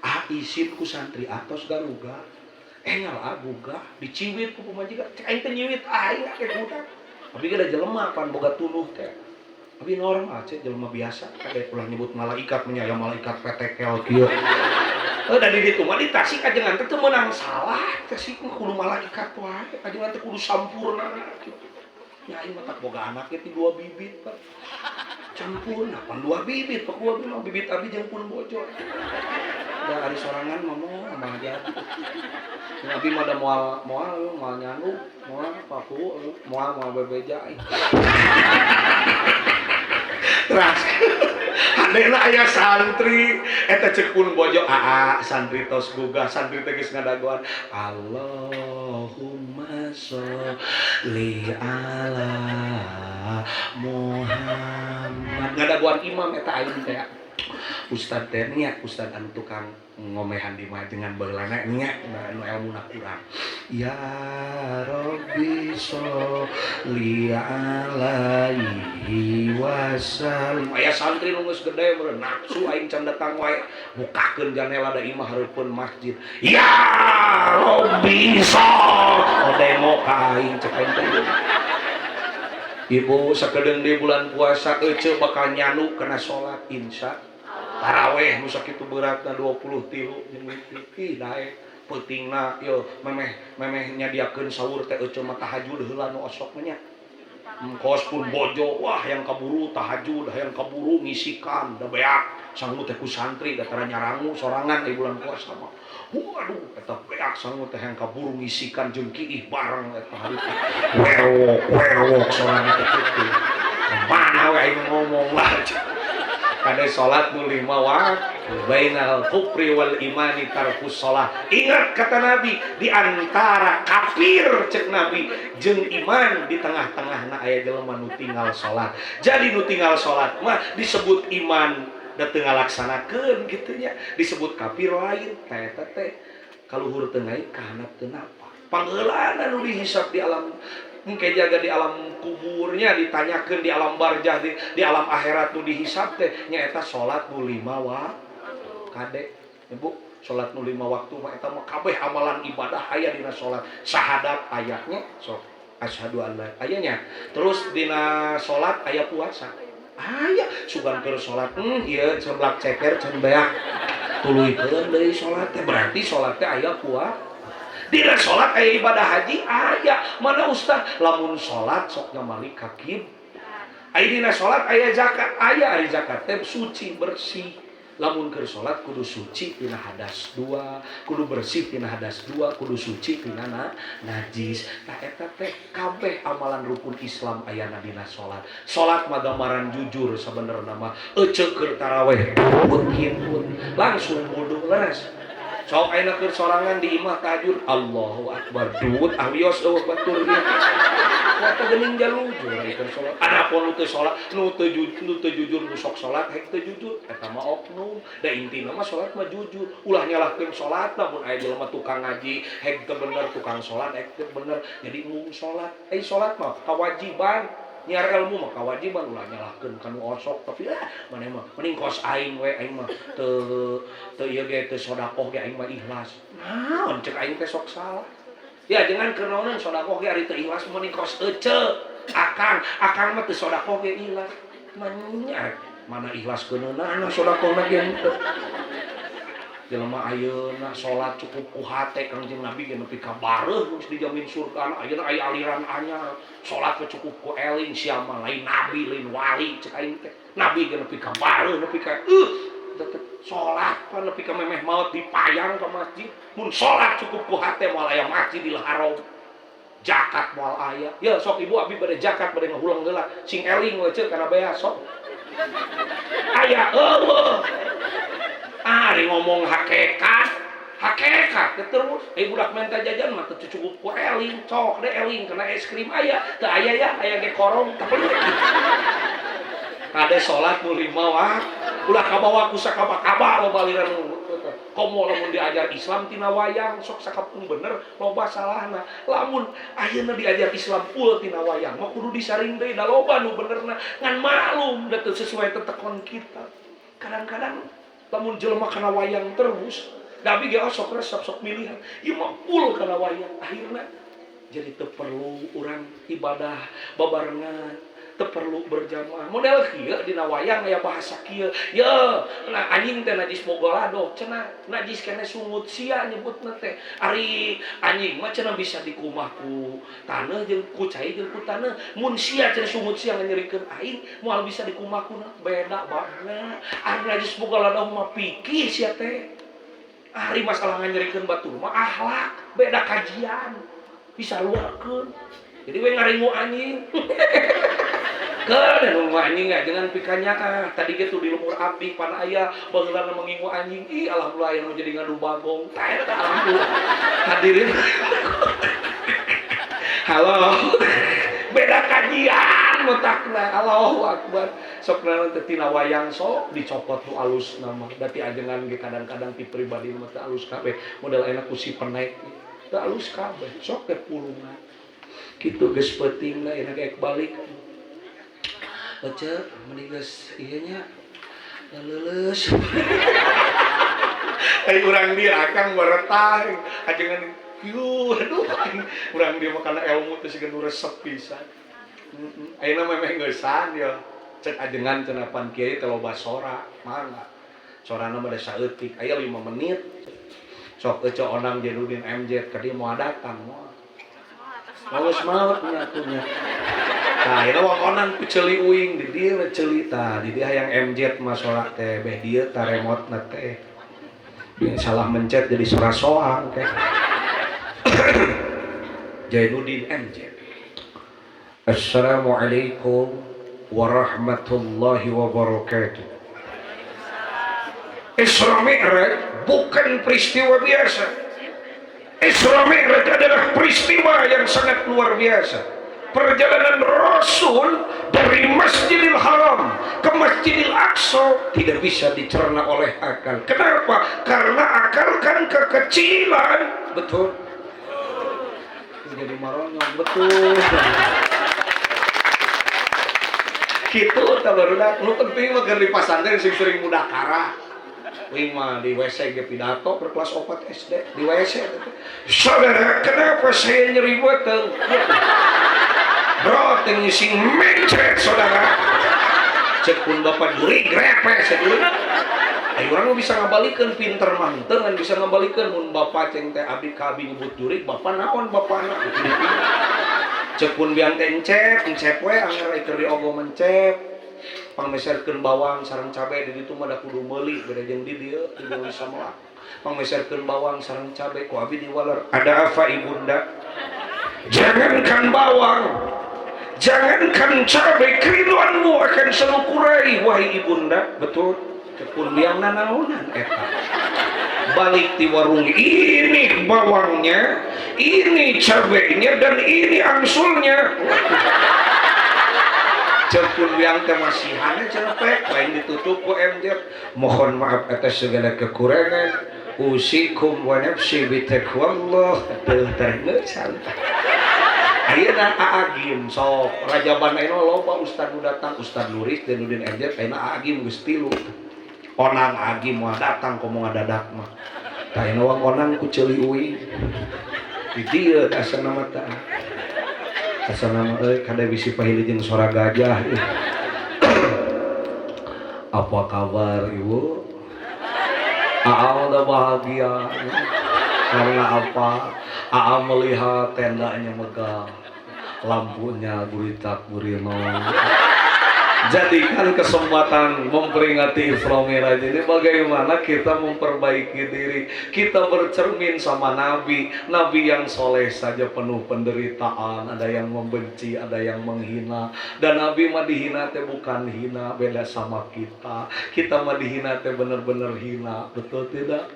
Ah isin ku santri atos garuga. Engal ah gugah diciwit ku pamajikan. Cek aing teh nyiwit aing ake budak. Abi ge da jelema pan boga tunduh teh. Abi normal cek jelema biasa kade ulah nyebut malaikat nya aya malaikat petekel kieu. Da di ditu mah di Tasik ajengan teh teu meunang salah, Tasik mah kudu malaikat wae, ajengan teh kudu sampurna kitu. Nya aing mah tak boga anak ge ti dua bibit Pak. Campurna pan dua bibit Pak, dua bibit, bibit abi jeung pun bojo. Da ari sorangan mah moal jadi. Nya abi mah da moal moal moal nyanu, moal paku, moal moal bebeja aing. Teras handena aya santri eta ceuk pun bojo aa santri tos gugah santri teh geus ngadagoan Allahumma sholli ala Muhammad ngadagoan imam eta aing teh ustad teh nya ustad anu tukang ngomehan di majengan baheulana nya anu elmuna kurang ya Rabbi sholli alaihi wasallim aya santri nu geus gede meureun nafsu aing can datang wae bukakeun janela da imah hareupeun masjid ya Rabbi sholli demo ka aing cek aing teh. Ibu sakedeung di bulan puasa ece bakal nyanu kana salat insya taraweh nu sakitu beratna 23 jeung ih daek peutingna yo memeh memeh nyadiakeun sahur teh ece mah tahajud heula nu osok mah nya. Kos pun bojo wah yang kaburu tahajud hayang kaburu ngisikan da beak sangu teh ku santri da tara nyarangu sorangan di bulan puasa mah. Waduh eta beak sangu teh hayang kaburu ngisikan jeung kiih bareng eta harita. Werewok werewok sorangan teh kitu. Mana we aing ngomong lah. Kade salat nu 5 waktu bainal kufri wal imani tarkus shalah. Ingat kata Nabi, di antara kafir cek Nabi jeung iman di tengah-tengahna aya jelema nu tinggal salat. Jadi nu tinggal salat mah disebut iman da teu ngalaksanakeun kitu nya, disebut kafir lain. Tah eta teh kaluhur teu naik ka handap teu napa. Pangheulana nu dihisab di alam engke jaga di alam kuburnya ditanyakeun di alam barjah di alam akhirat nu dihisab teh nyaeta salat nu 5 waktu. Kade ibu salat nu 5 waktu mah eta mah kabeh amalan ibadah aya dina salat. Syahadat ayatnya sok asyhadu alla ayanya. Terus dina salat aya puasa. Aya sugan keur salat ieu seblak ceker can beak. Tuluykeun deui salat teh berarti salat teh aya puasa. Dina salat aya ibadah haji aya. Mana ustaz lamun salat sok nyamali ka kiblat. Aya dina salat aya zakat, aya ari zakat teh suci bersih. Lamun keur salat kudu suci tina hadas dua, kudu bersih tina hadas dua, kudu suci tina najis. Tah eta teh kabeh amalan rukun Islam ayana dina salat. Salat mah gambaran jujur sabenerna mah. Ece keur taraweh pun langsung wudu leres. Sok ayeuna keur sorangan di imah tahajud Allahu akbar duut awios eueuh batur ieu. Eta geuning jalujur ari keur salat. Adapun nu teu salat, nu teu jujur nu sok salat hek teu jujur eta mah oknum. Da intina mah salat mah jujur. Ulah nyalahkeun salat lamun aya jelema tukang ngaji hek teu bener, tukang salat hek teu bener. Jadi mung salat, ai salat mah kewajiban. Nyiar ilmu mah kewajiban ulah nyalahkeun ka nu osok tapi maneh mah mending kos aing we aing mah teu teu ieu ge teu sedekah ge aing mah ikhlas. Naon cek aing teh sok salah. Ya jangan keur naonan sedekah ge ari teu ikhlas mending kos ece. Akang, akang mah teu sedekah ge ikhlas. Manya mana ikhlas keuneunana sedekahna ge henteu. Jelema ayeuna salat cukup ku hate Kangjeng Nabi ge nepi ka bareuh geus dijamin surga. Ayeuna aya aliran anyar salat teh cukup ku eling sia mah lain nabi lain wali cek aing teh. Nabi ge nepi ka bareuh nepi ka tetep salat pan nepi ka memeh maot dipayang ka masjid. Mun salat cukup ku hate moal aya Masjidil Haram. Zakat moal aya. Ya sok ibu abi bade zakat bade ngahulang heula sing eling we ceuk kana bea sok. Aya eueuh. Ari ngomong hakikat, hakikat teh terus. Budak minta jajan mah teu cukup ku eling, cok deh eling kena es krim aya, teu aya ya, aya ge korong teu perlu. Kade salat nu 5 waktu, ulah kabawa ku sakaba-kaba loba aliran komo lamun diajar Islam tina wayang sok sakapung bener loba salahna. Lamun ayeuna diajar Islam full tina wayang mah kudu disaring deui da loba nu benerna ngan maklum da teu sesuai tetekon kita. Kadang-kadang lamun jelema kana wayang terus, da abi ge sok resep sok milihan. Ieu mah full kana wayang akhirna Jadi teu perlu urang ibadah babarengan, teu perlu berjamaah. Model kieu dina wayang aya bahasa kieu. Ye, nah anjing teh najis bogolado, cenah najis keneh sungut sia nyebutna teh. Ari anjing mah cenah bisa dikumah ku taneuh jeung ku cai jeung ku taneuh. Mun sia cenah sungut sia nganyerikeun aing moal bisa dikumah ku beda babna. Ari najis bogolado mah pikih sia teh. Ari masalah nganyerikeun batur mah akhlak, beda kajian. Bisa luarkeun. Jadi we ngaringu anjing. Keun nu anjing jangan pikanya ah. Tadi gitu di lumur abdi pan aya baheulana mengingu anjing. Ih alhamdulillah aya nu jadi ngadu bagong. Tah eta alhamdulillah. Hadirin. Halo. Beda kajian otakna. Allahu akbar. Sok naon teh tina wayang sok dicopot nu alus nama. Da ti ajengan ge kadang-kadang ti pribadi mah teu alus kabeh. Model enak ku si penek. Teu alus kabeh. Sok teh pulungan. Kitu geus peuting lah enak ek balik. Ece mending geus ieu nya leuleus. Ai urang dieu akang baretah ajengan kieu aduh urang dieu mah kana ilmu teh siga nu resep pisan. Heeh. Ayeuna mah meh geusan ya. Cek ajengan cenah pan kiai teh loba sora, mangga. Sorana mah da saeutik, aya 5 menit. Sok ece onang Jainuddin MZ ka dieu moal datang moal. Males maot nya atuh nya. Tah ayeuna wong onang ku ceuli uing di dieu we ceuli tah di dieu hayang MZ mah sora teh beh dieu tah remote-na teh. Salah mencet jadi sora soang teh. Jainuddin MZ. Assalamualaikum warahmatullahi wabarakatuh. Isra Mi'raj bukan peristiwa biasa. Isra Mi'raj adalah peristiwa yang sangat luar biasa. Perjalanan Rasul dari Masjidil Haram ke Masjidil Aqsa tidak bisa dicerna oleh akal. Kenapa? Karena akal kan kekecilan. Betul. Jadi maronyong, betul. Gitu tah barudak. Nu penting mah keur di pasantren sing sering mudakara. Wing mah di WC ge pidato per kelas 4 SD di WC. Saudara, kenapa saya nyeri beuteung? Bro, teu sing mencret saudara. Cek pun bapak jurig repes jurig. Ayo urang bisa ngabalikeun pinter mah henteu ngan bisa ngabalikeun mun bapak ceng teh abdi ka abi nyebut jurig, bapak naon bapana? Cek pun biang teh encep, encep we anger keur diogo mencep. Pangmeserkeun bawang sareng cabe di ditu mah da kudu meuli beda jeung di dieu di dieu bisa moal. Pangmeserkeun bawang sareng cabe ku abi diwaler. Ada apa ibunda? Jangankan bawang, jangankan cabe, kerinduanmu akan selalu kurai wahai ibunda. Betul. Cek pun biang nanaonan eta. Balik di warung ini bawangnya, ini cabenya, dan ini angsulnya. Cek pun biang teh masihannya cenah pek, lain ditutup ku MJ. Mohon maaf atas segala kekurangan. Usikum wa nafsi bitaqwallah. Teu teh santai. Ayeuna Aa Gym sok Rajaban ayeuna loba ustad nu datang, Ustad Nuris Jainuddin MZ ayeuna Aa Gym geus tilu. Onang Aa Gym mah datang komo ngadadak mah. Tah ayeuna wang onang ku ceuli uing. Di dieu asana mah tah. Asana mah euy kade bisi pahili jeung sora gajah. Apa kabar ibu? Aa udah bahagia. Karena apa? Aa melihat tendanya megah, lampunya guritak gurino. Jadikan kesempatan memperingati Isra Mi'raj ini bagaimana kita memperbaiki diri. Kita bercermin sama Nabi. Nabi yang soleh saja penuh penderitaan. Ada yang membenci, ada yang menghina. Dan Nabi mah dihina teh bukan hina, beda sama kita. Kita mah dihina teh bener-bener hina. Betul tidak?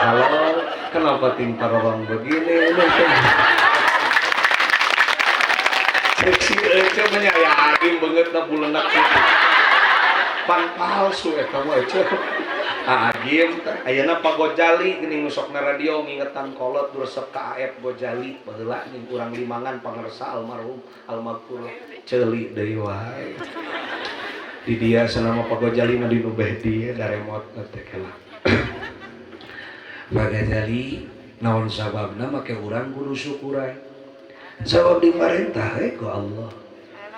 Halo, kenapa timpa orang begini? Seksi ece menyayangin banget na bulenak gitu. Pan palsu eta mah ece. Agim ayeuna Pak Gojali geuning nu sok na radio ngingetan kolot nu resep ka AF Gojali baheula ning urang limangan pangersa almarhum almarhum ceuli deui wae. Di dia sanama Pak Gojali mah di nu beh dieu da remote teh kela. Pak Gojali naon sababna make urang kudu syukuran. Sabab diparentah we ku Allah.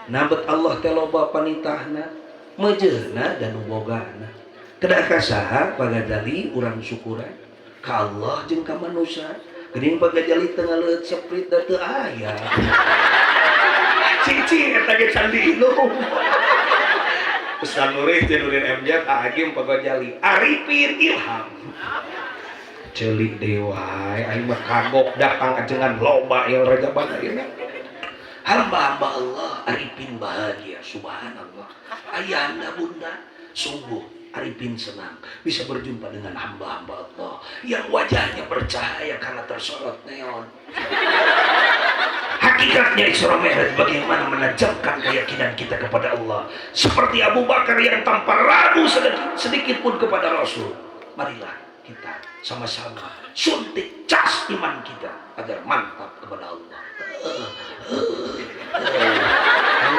Nabet Allah teh loba panitahna, meujeuhna dan nu bogana. Kedah ka saha Pak Gajali urang syukuran? Ka Allah jeung ka manusia. Geuning Pak Gajali teu ngaleut Sprite da teu aya. Cicing eta ge can diinum. Ustaz Nurin jeung Nurin MJ Agim Pak Gajali Arifin Ilham. Celik dewa aing mah kagok datang ajengan loba yang rajaban ayeuna. Hamba-hamba Allah Arifin bahagia, subhanallah. Ayahanda bunda, sungguh Arifin senang bisa berjumpa dengan hamba-hamba Allah yang wajahnya bercahaya karena tersorot neon. Hakikatnya Isra Mi'raj bagaimana menajamkan keyakinan kita kepada Allah. Seperti Abu Bakar yang tanpa ragu sedikit pun kepada Rasul. Marilah kita sama-sama suntik cas iman kita agar mantap kepada Allah.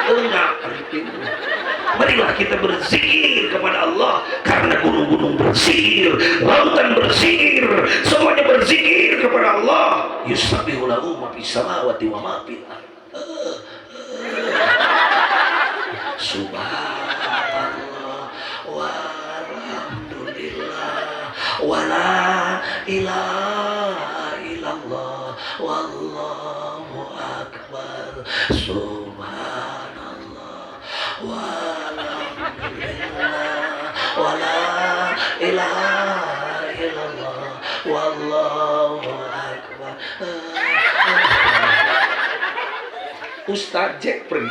Enggak, Arifin. Marilah kita berzikir kepada Allah karena gunung-gunung berzikir, lautan berzikir, semuanya berzikir kepada Allah. Yusabbihu lahu ma fis samawati wa ma fil ard. Subhanallah walhamdulillah wala ilaha illallah wallahu akbar. Subhanallah walhamdulillah wala ilaha illallah wallahu akbar. Ustaz Jepri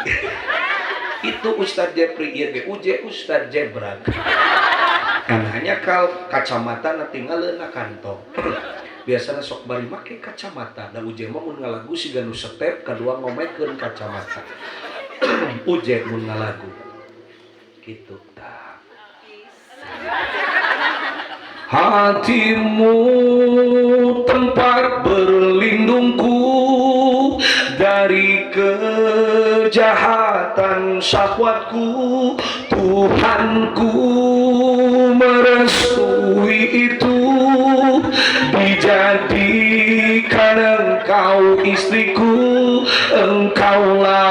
itu, Ustaz Jepri ieu ge UJ Ustaz Jebrak kan, hanya kal kacamata na tinggal na kantong. Biasanya sok bari make kacamata da UJ mah mun ngalagu siga nu step kadua ngomekeun kacamata. UJ mun ngalagu kitu tah. Hatimu tempat berlindungku dari kejahatan syahwatku. Tuhanku merestui itu, dijadikan engkau istriku. Engkaulah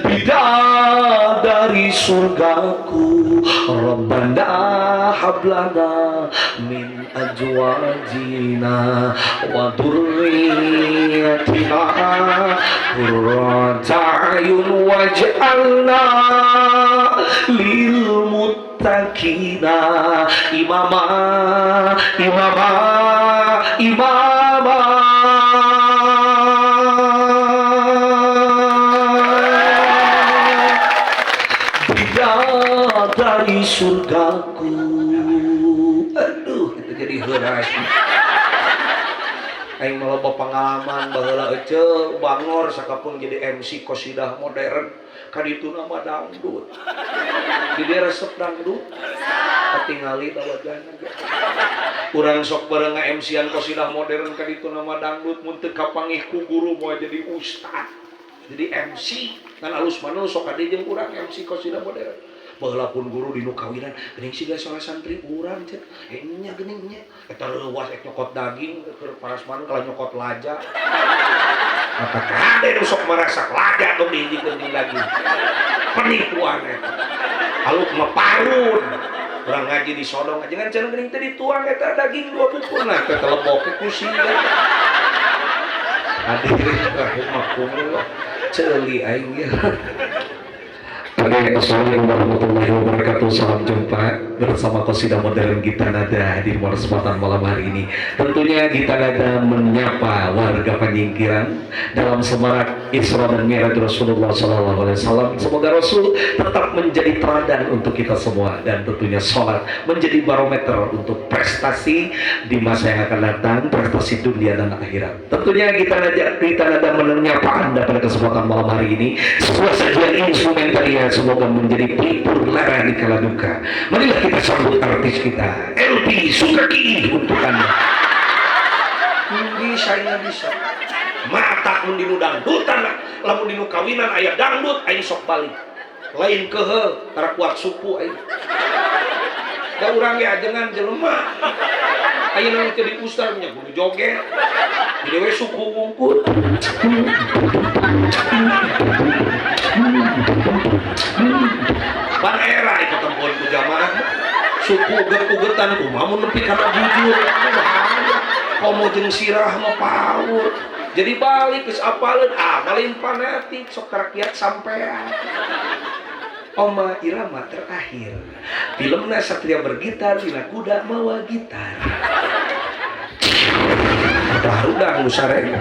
bidadari surgaku. Rabbana hablana min azwajina wa dzurriyyatina qurrata a'yun waj'alna lil muttaqina imama, imama, imama. Bidadari surgaku. Aduh, itu jadi heuras. Aing mah loba pengalaman baheula, eceu bangor sakapeung jadi MC qasidah modern. Ka ditu nama dangdut di dia resep dangdut, katingali da wajahna ge. Urang sok bareng nga-MC-an qasidah modern, ka ditu nama dangdut. Mun teu kapanggih ku guru moal jadi ustad, jadi MC kan alus mana sok kade jeung urang MC qasidah modern. Baheula pun guru di nu kawinan geuning siga salah santri urang cek nya geuning nya eta leuwas ek nyokot daging keur parasman kalah nyokot laja. Maka kade nu sok marasak laja tong dihijikeun jeung daging, penipuan eta. Aluk mah parun urang ngaji disodong aja ngan cenah geuning teh dituang eta daging dua bukur nah teh teleboke ku sia. Hadirin rahimakumullah, ceuli aing ya. Oke, assalamualaikum warahmatullahi wabarakatuh. Salam jumpa bersama Qasidah Modern Gita Nada di kesempatan malam hari ini. Tentunya Gita Nada menyapa warga Panyingkiran dalam semarak Isra dan Mi'raj Rasulullah SAW. Semoga Rasul tetap menjadi teladan untuk kita semua dan tentunya sholat menjadi barometer untuk prestasi di masa yang akan datang, prestasi dunia dan akhirat. Tentunya Gita Nada menyapa Anda pada kesempatan malam hari ini. Sebuah sajian instrumentalia semoga menjadi pelipur lara di kala duka. Marilah kita sambut artis kita, LP Sukaki untuk Anda. Bisa ya, bisa. Mata mun dinu dangdutan, lamun dinu kawinan aya dangdut aing sok balik. Lain kehe, tara kuat suku aing. Da urang ge ajengan jelema. Ayeuna jadi ustaz nya kudu joget. Jadi we suku wungkul. Pan era itu tempoan ku jamaah. Suku uget-ugetan kumaha mun nepi kana bujur. Bahaya. Komo jeung sirah mah paur. Jadi balik geus apaleun ah malin fanatik sok rakyat sampean. Oma Irama terakhir. Filmna Satria Bergitar dina kuda mawa gitar. Barudak nu sareng.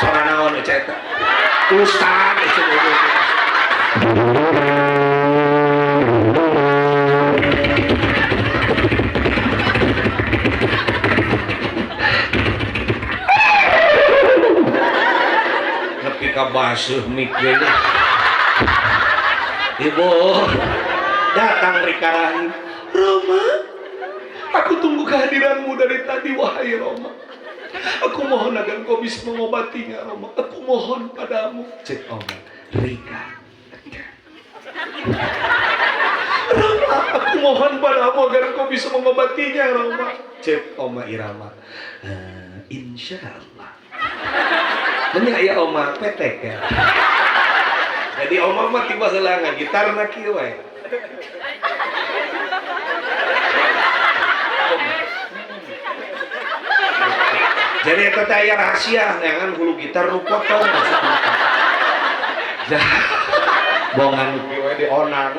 Sora naon eta? Ustad itu. Nepi ka baseuh mikir. Ibu datang Rika Rahim. Roma, aku tunggu kehadiranmu dari tadi wahai Roma. Aku mohon agar kau bisa mengobatinya Roma. Aku mohon padamu. Cek Oma, Rika. Roma, aku mohon padamu agar kau bisa mengobatinya Roma. Cek Oma Irama. Insya Allah. Menya ya Oma petek ya. Jadi Oma mah tiba heula gitar na kieu we. Jadi eta teh aya rahasia neangan hulu gitar nu potong maksudna. Bongan kieu we dionang.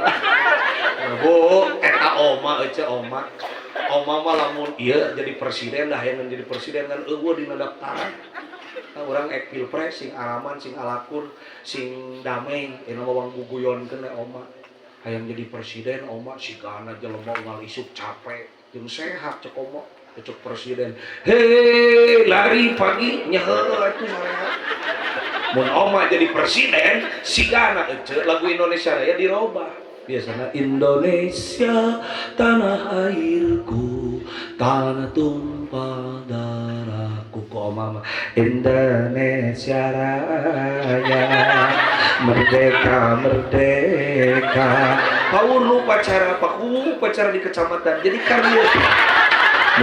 Bu, eta Oma ece Oma. Oma mah lamun ieu jadi presiden dah hayang jadi presiden kan eueuh dina daftaran. Nah, urang ek pilpres sing araman sing alakur sing damai eta mah wang guguyonkeun Oma. Hayang jadi presiden Oma sigana jelema unggal isuk capek jeung sehat cek Oma. Cek presiden, hei lari pagi nyehe atuh sarehat. Mun Oma jadi presiden sigana ece lagu Indonesia Raya dirobah. Biasana Indonesia tanah airku, tanah tumpah darahku. Ku Oma mah Indonesia Raya, merdeka merdeka. Paur nu pacara paku pacara di kecamatan jadi karya.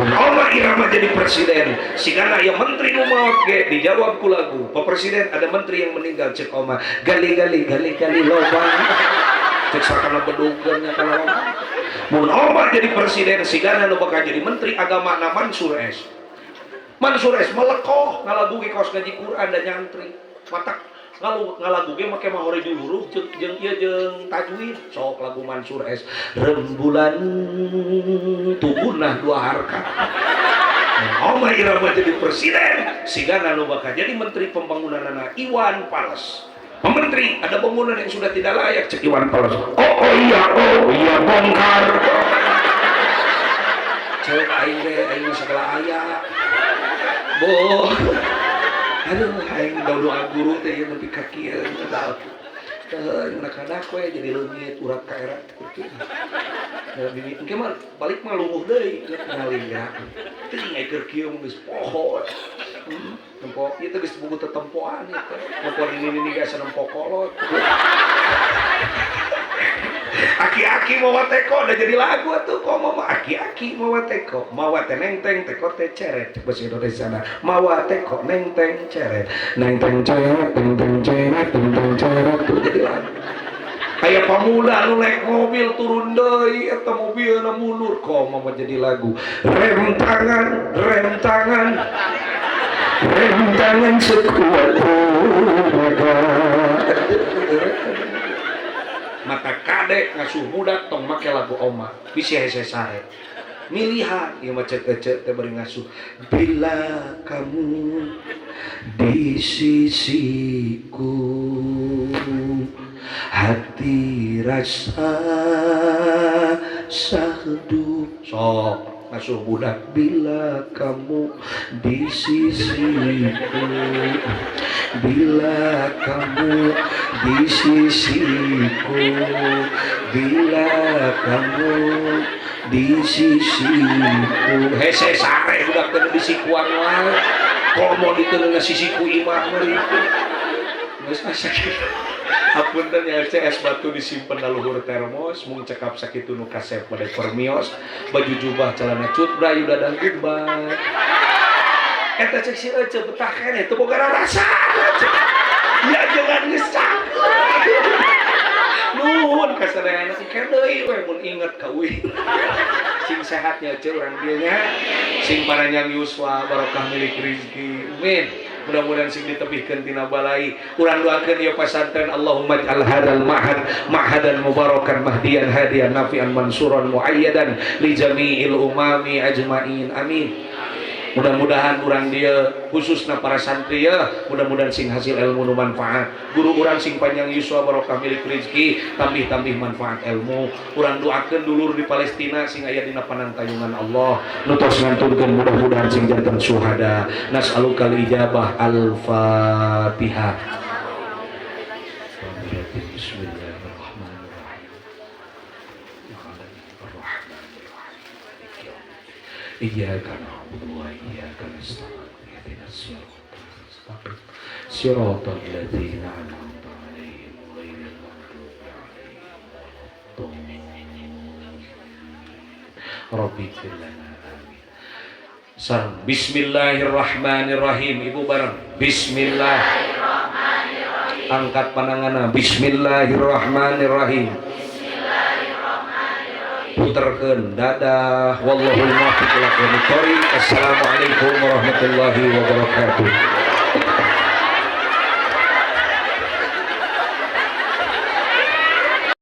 Mun Oma Irama jadi presiden, sigana aya menteri nu maot ge dijawab ku lagu. Pak Presiden ada menteri yang meninggal cek Oma, gali gali gali gali lobang. Cek sakana bedugkeun nya kana Oma. Mun Oma jadi presiden, sigana nu bakal jadi menteri agama na Mansur S. Mansur S melekoh ngalagu ge kaos ngaji Quran dan nyantri. Matak ngalagu ge make mahorijul huruf jeung ieu jeung tajwid. Sok lagu Mansur S. Rembulan tugunah dua harkat. Oma Irama jadi presiden, sigana nu bakal jadi menteri pembangunanana Iwan Fals. Pak Menteri, ada bangunan yang sudah tidak layak, cek Iwan Fals. Oh iya bongkar. Cek aing ge aing segala aya. Bo. Aduh, aing doa guru teh ieu nepi ka kieu da. Teu anak-anak we jadi leungit urat ka era kitu. Da bibi engke mah balik mah lumuh deui ngalinggak. Teuing aya keur kieu mah geus poho. Nempo ieu teh geus buku tetempoan ieu teh. Nempo nini-nini ge asa nempo kolot. Aki-aki mawa teko udah jadi lagu atuh komo mah aki-aki mawa teko, mawa teh nengteng teko teh ceret bahasa Indonesia na. Mawa teko nengteng ceret, nengteng ceret, nengteng ceret, nengteng ceret tuh jadi lagu. Kayak pemuda nu naik mobil turun deui eta mobilna mundur komo mah jadi lagu. Rem tangan, rem tangan. Rem tangan sekuat tenaga. Mata kadek ngasuh budak tong make lagu Oma bisi hese sare milihan ieu mah cek ece teh bari ngasuh bila kamu di sisiku hati rasa sahdu sok ngasuh budak bila kamu di sisiku bila kamu di sisiku bila kamu di sisiku hese sare budak teh di sikuan wae Komo diteungeun sisi ku imah meureun. Geus asa kitu. Hapunten ya, es batu disimpen na luhur termos, mung cekap sakitu nu kasep pada permios, baju jubah celana cut brayu dadang goodbye. Eta cek si Ece betah keneh teu boga rasa. Ya jangan geus cakep. Nuhun ka sadayana, engke deui we mun inget ka uing. Sing sehatnya Ece urang dieu nya. Sing paranjang yuswa barokah milik rizki. Amin. Mudah-mudahan sing ditebihkeun tina balai. Urang doakeun ieu pasantren, Allahumma ij'al hadzal ma'had ma'hadan mubarakan mahdiyan hadiyan nafi'an mansuran muayyadan li jami'il umami ajmain. Amin. Mudah-mudahan urang dia khususnya para santri ya, mudah-mudahan sing hasil ilmu nu manfaat. Guru urang sing panjang yuswa barokah milik rezeki, tambih-tambih manfaat ilmu. Urang doakeun dulur di Palestina sing aya dina panantayungan Allah, nu tos ngantunkeun mudah-mudahan sing janten syuhada. Nas'alukal ijabah. Al-fatihah. Bismillahirrahmanirrahim. Iyyaka na'budu wa iyyaka nasta'in. Ihdinas siratal mustaqim. Siratal ladzina an'amta 'alaihim ghairil maghdubi 'alaihim waladdallin. Rabbi ighfir lana, amin. Sareng bismillahirrahmanirrahim, Ibu bareng. Bismillahirrahmanirrahim. Angkat pananganna. Bismillahirrahmanirrahim. Puterkeun dadah. Wallahul muwaffiq ila aqwamit thoriq. Assalamualaikum warahmatullahi wabarakatuh.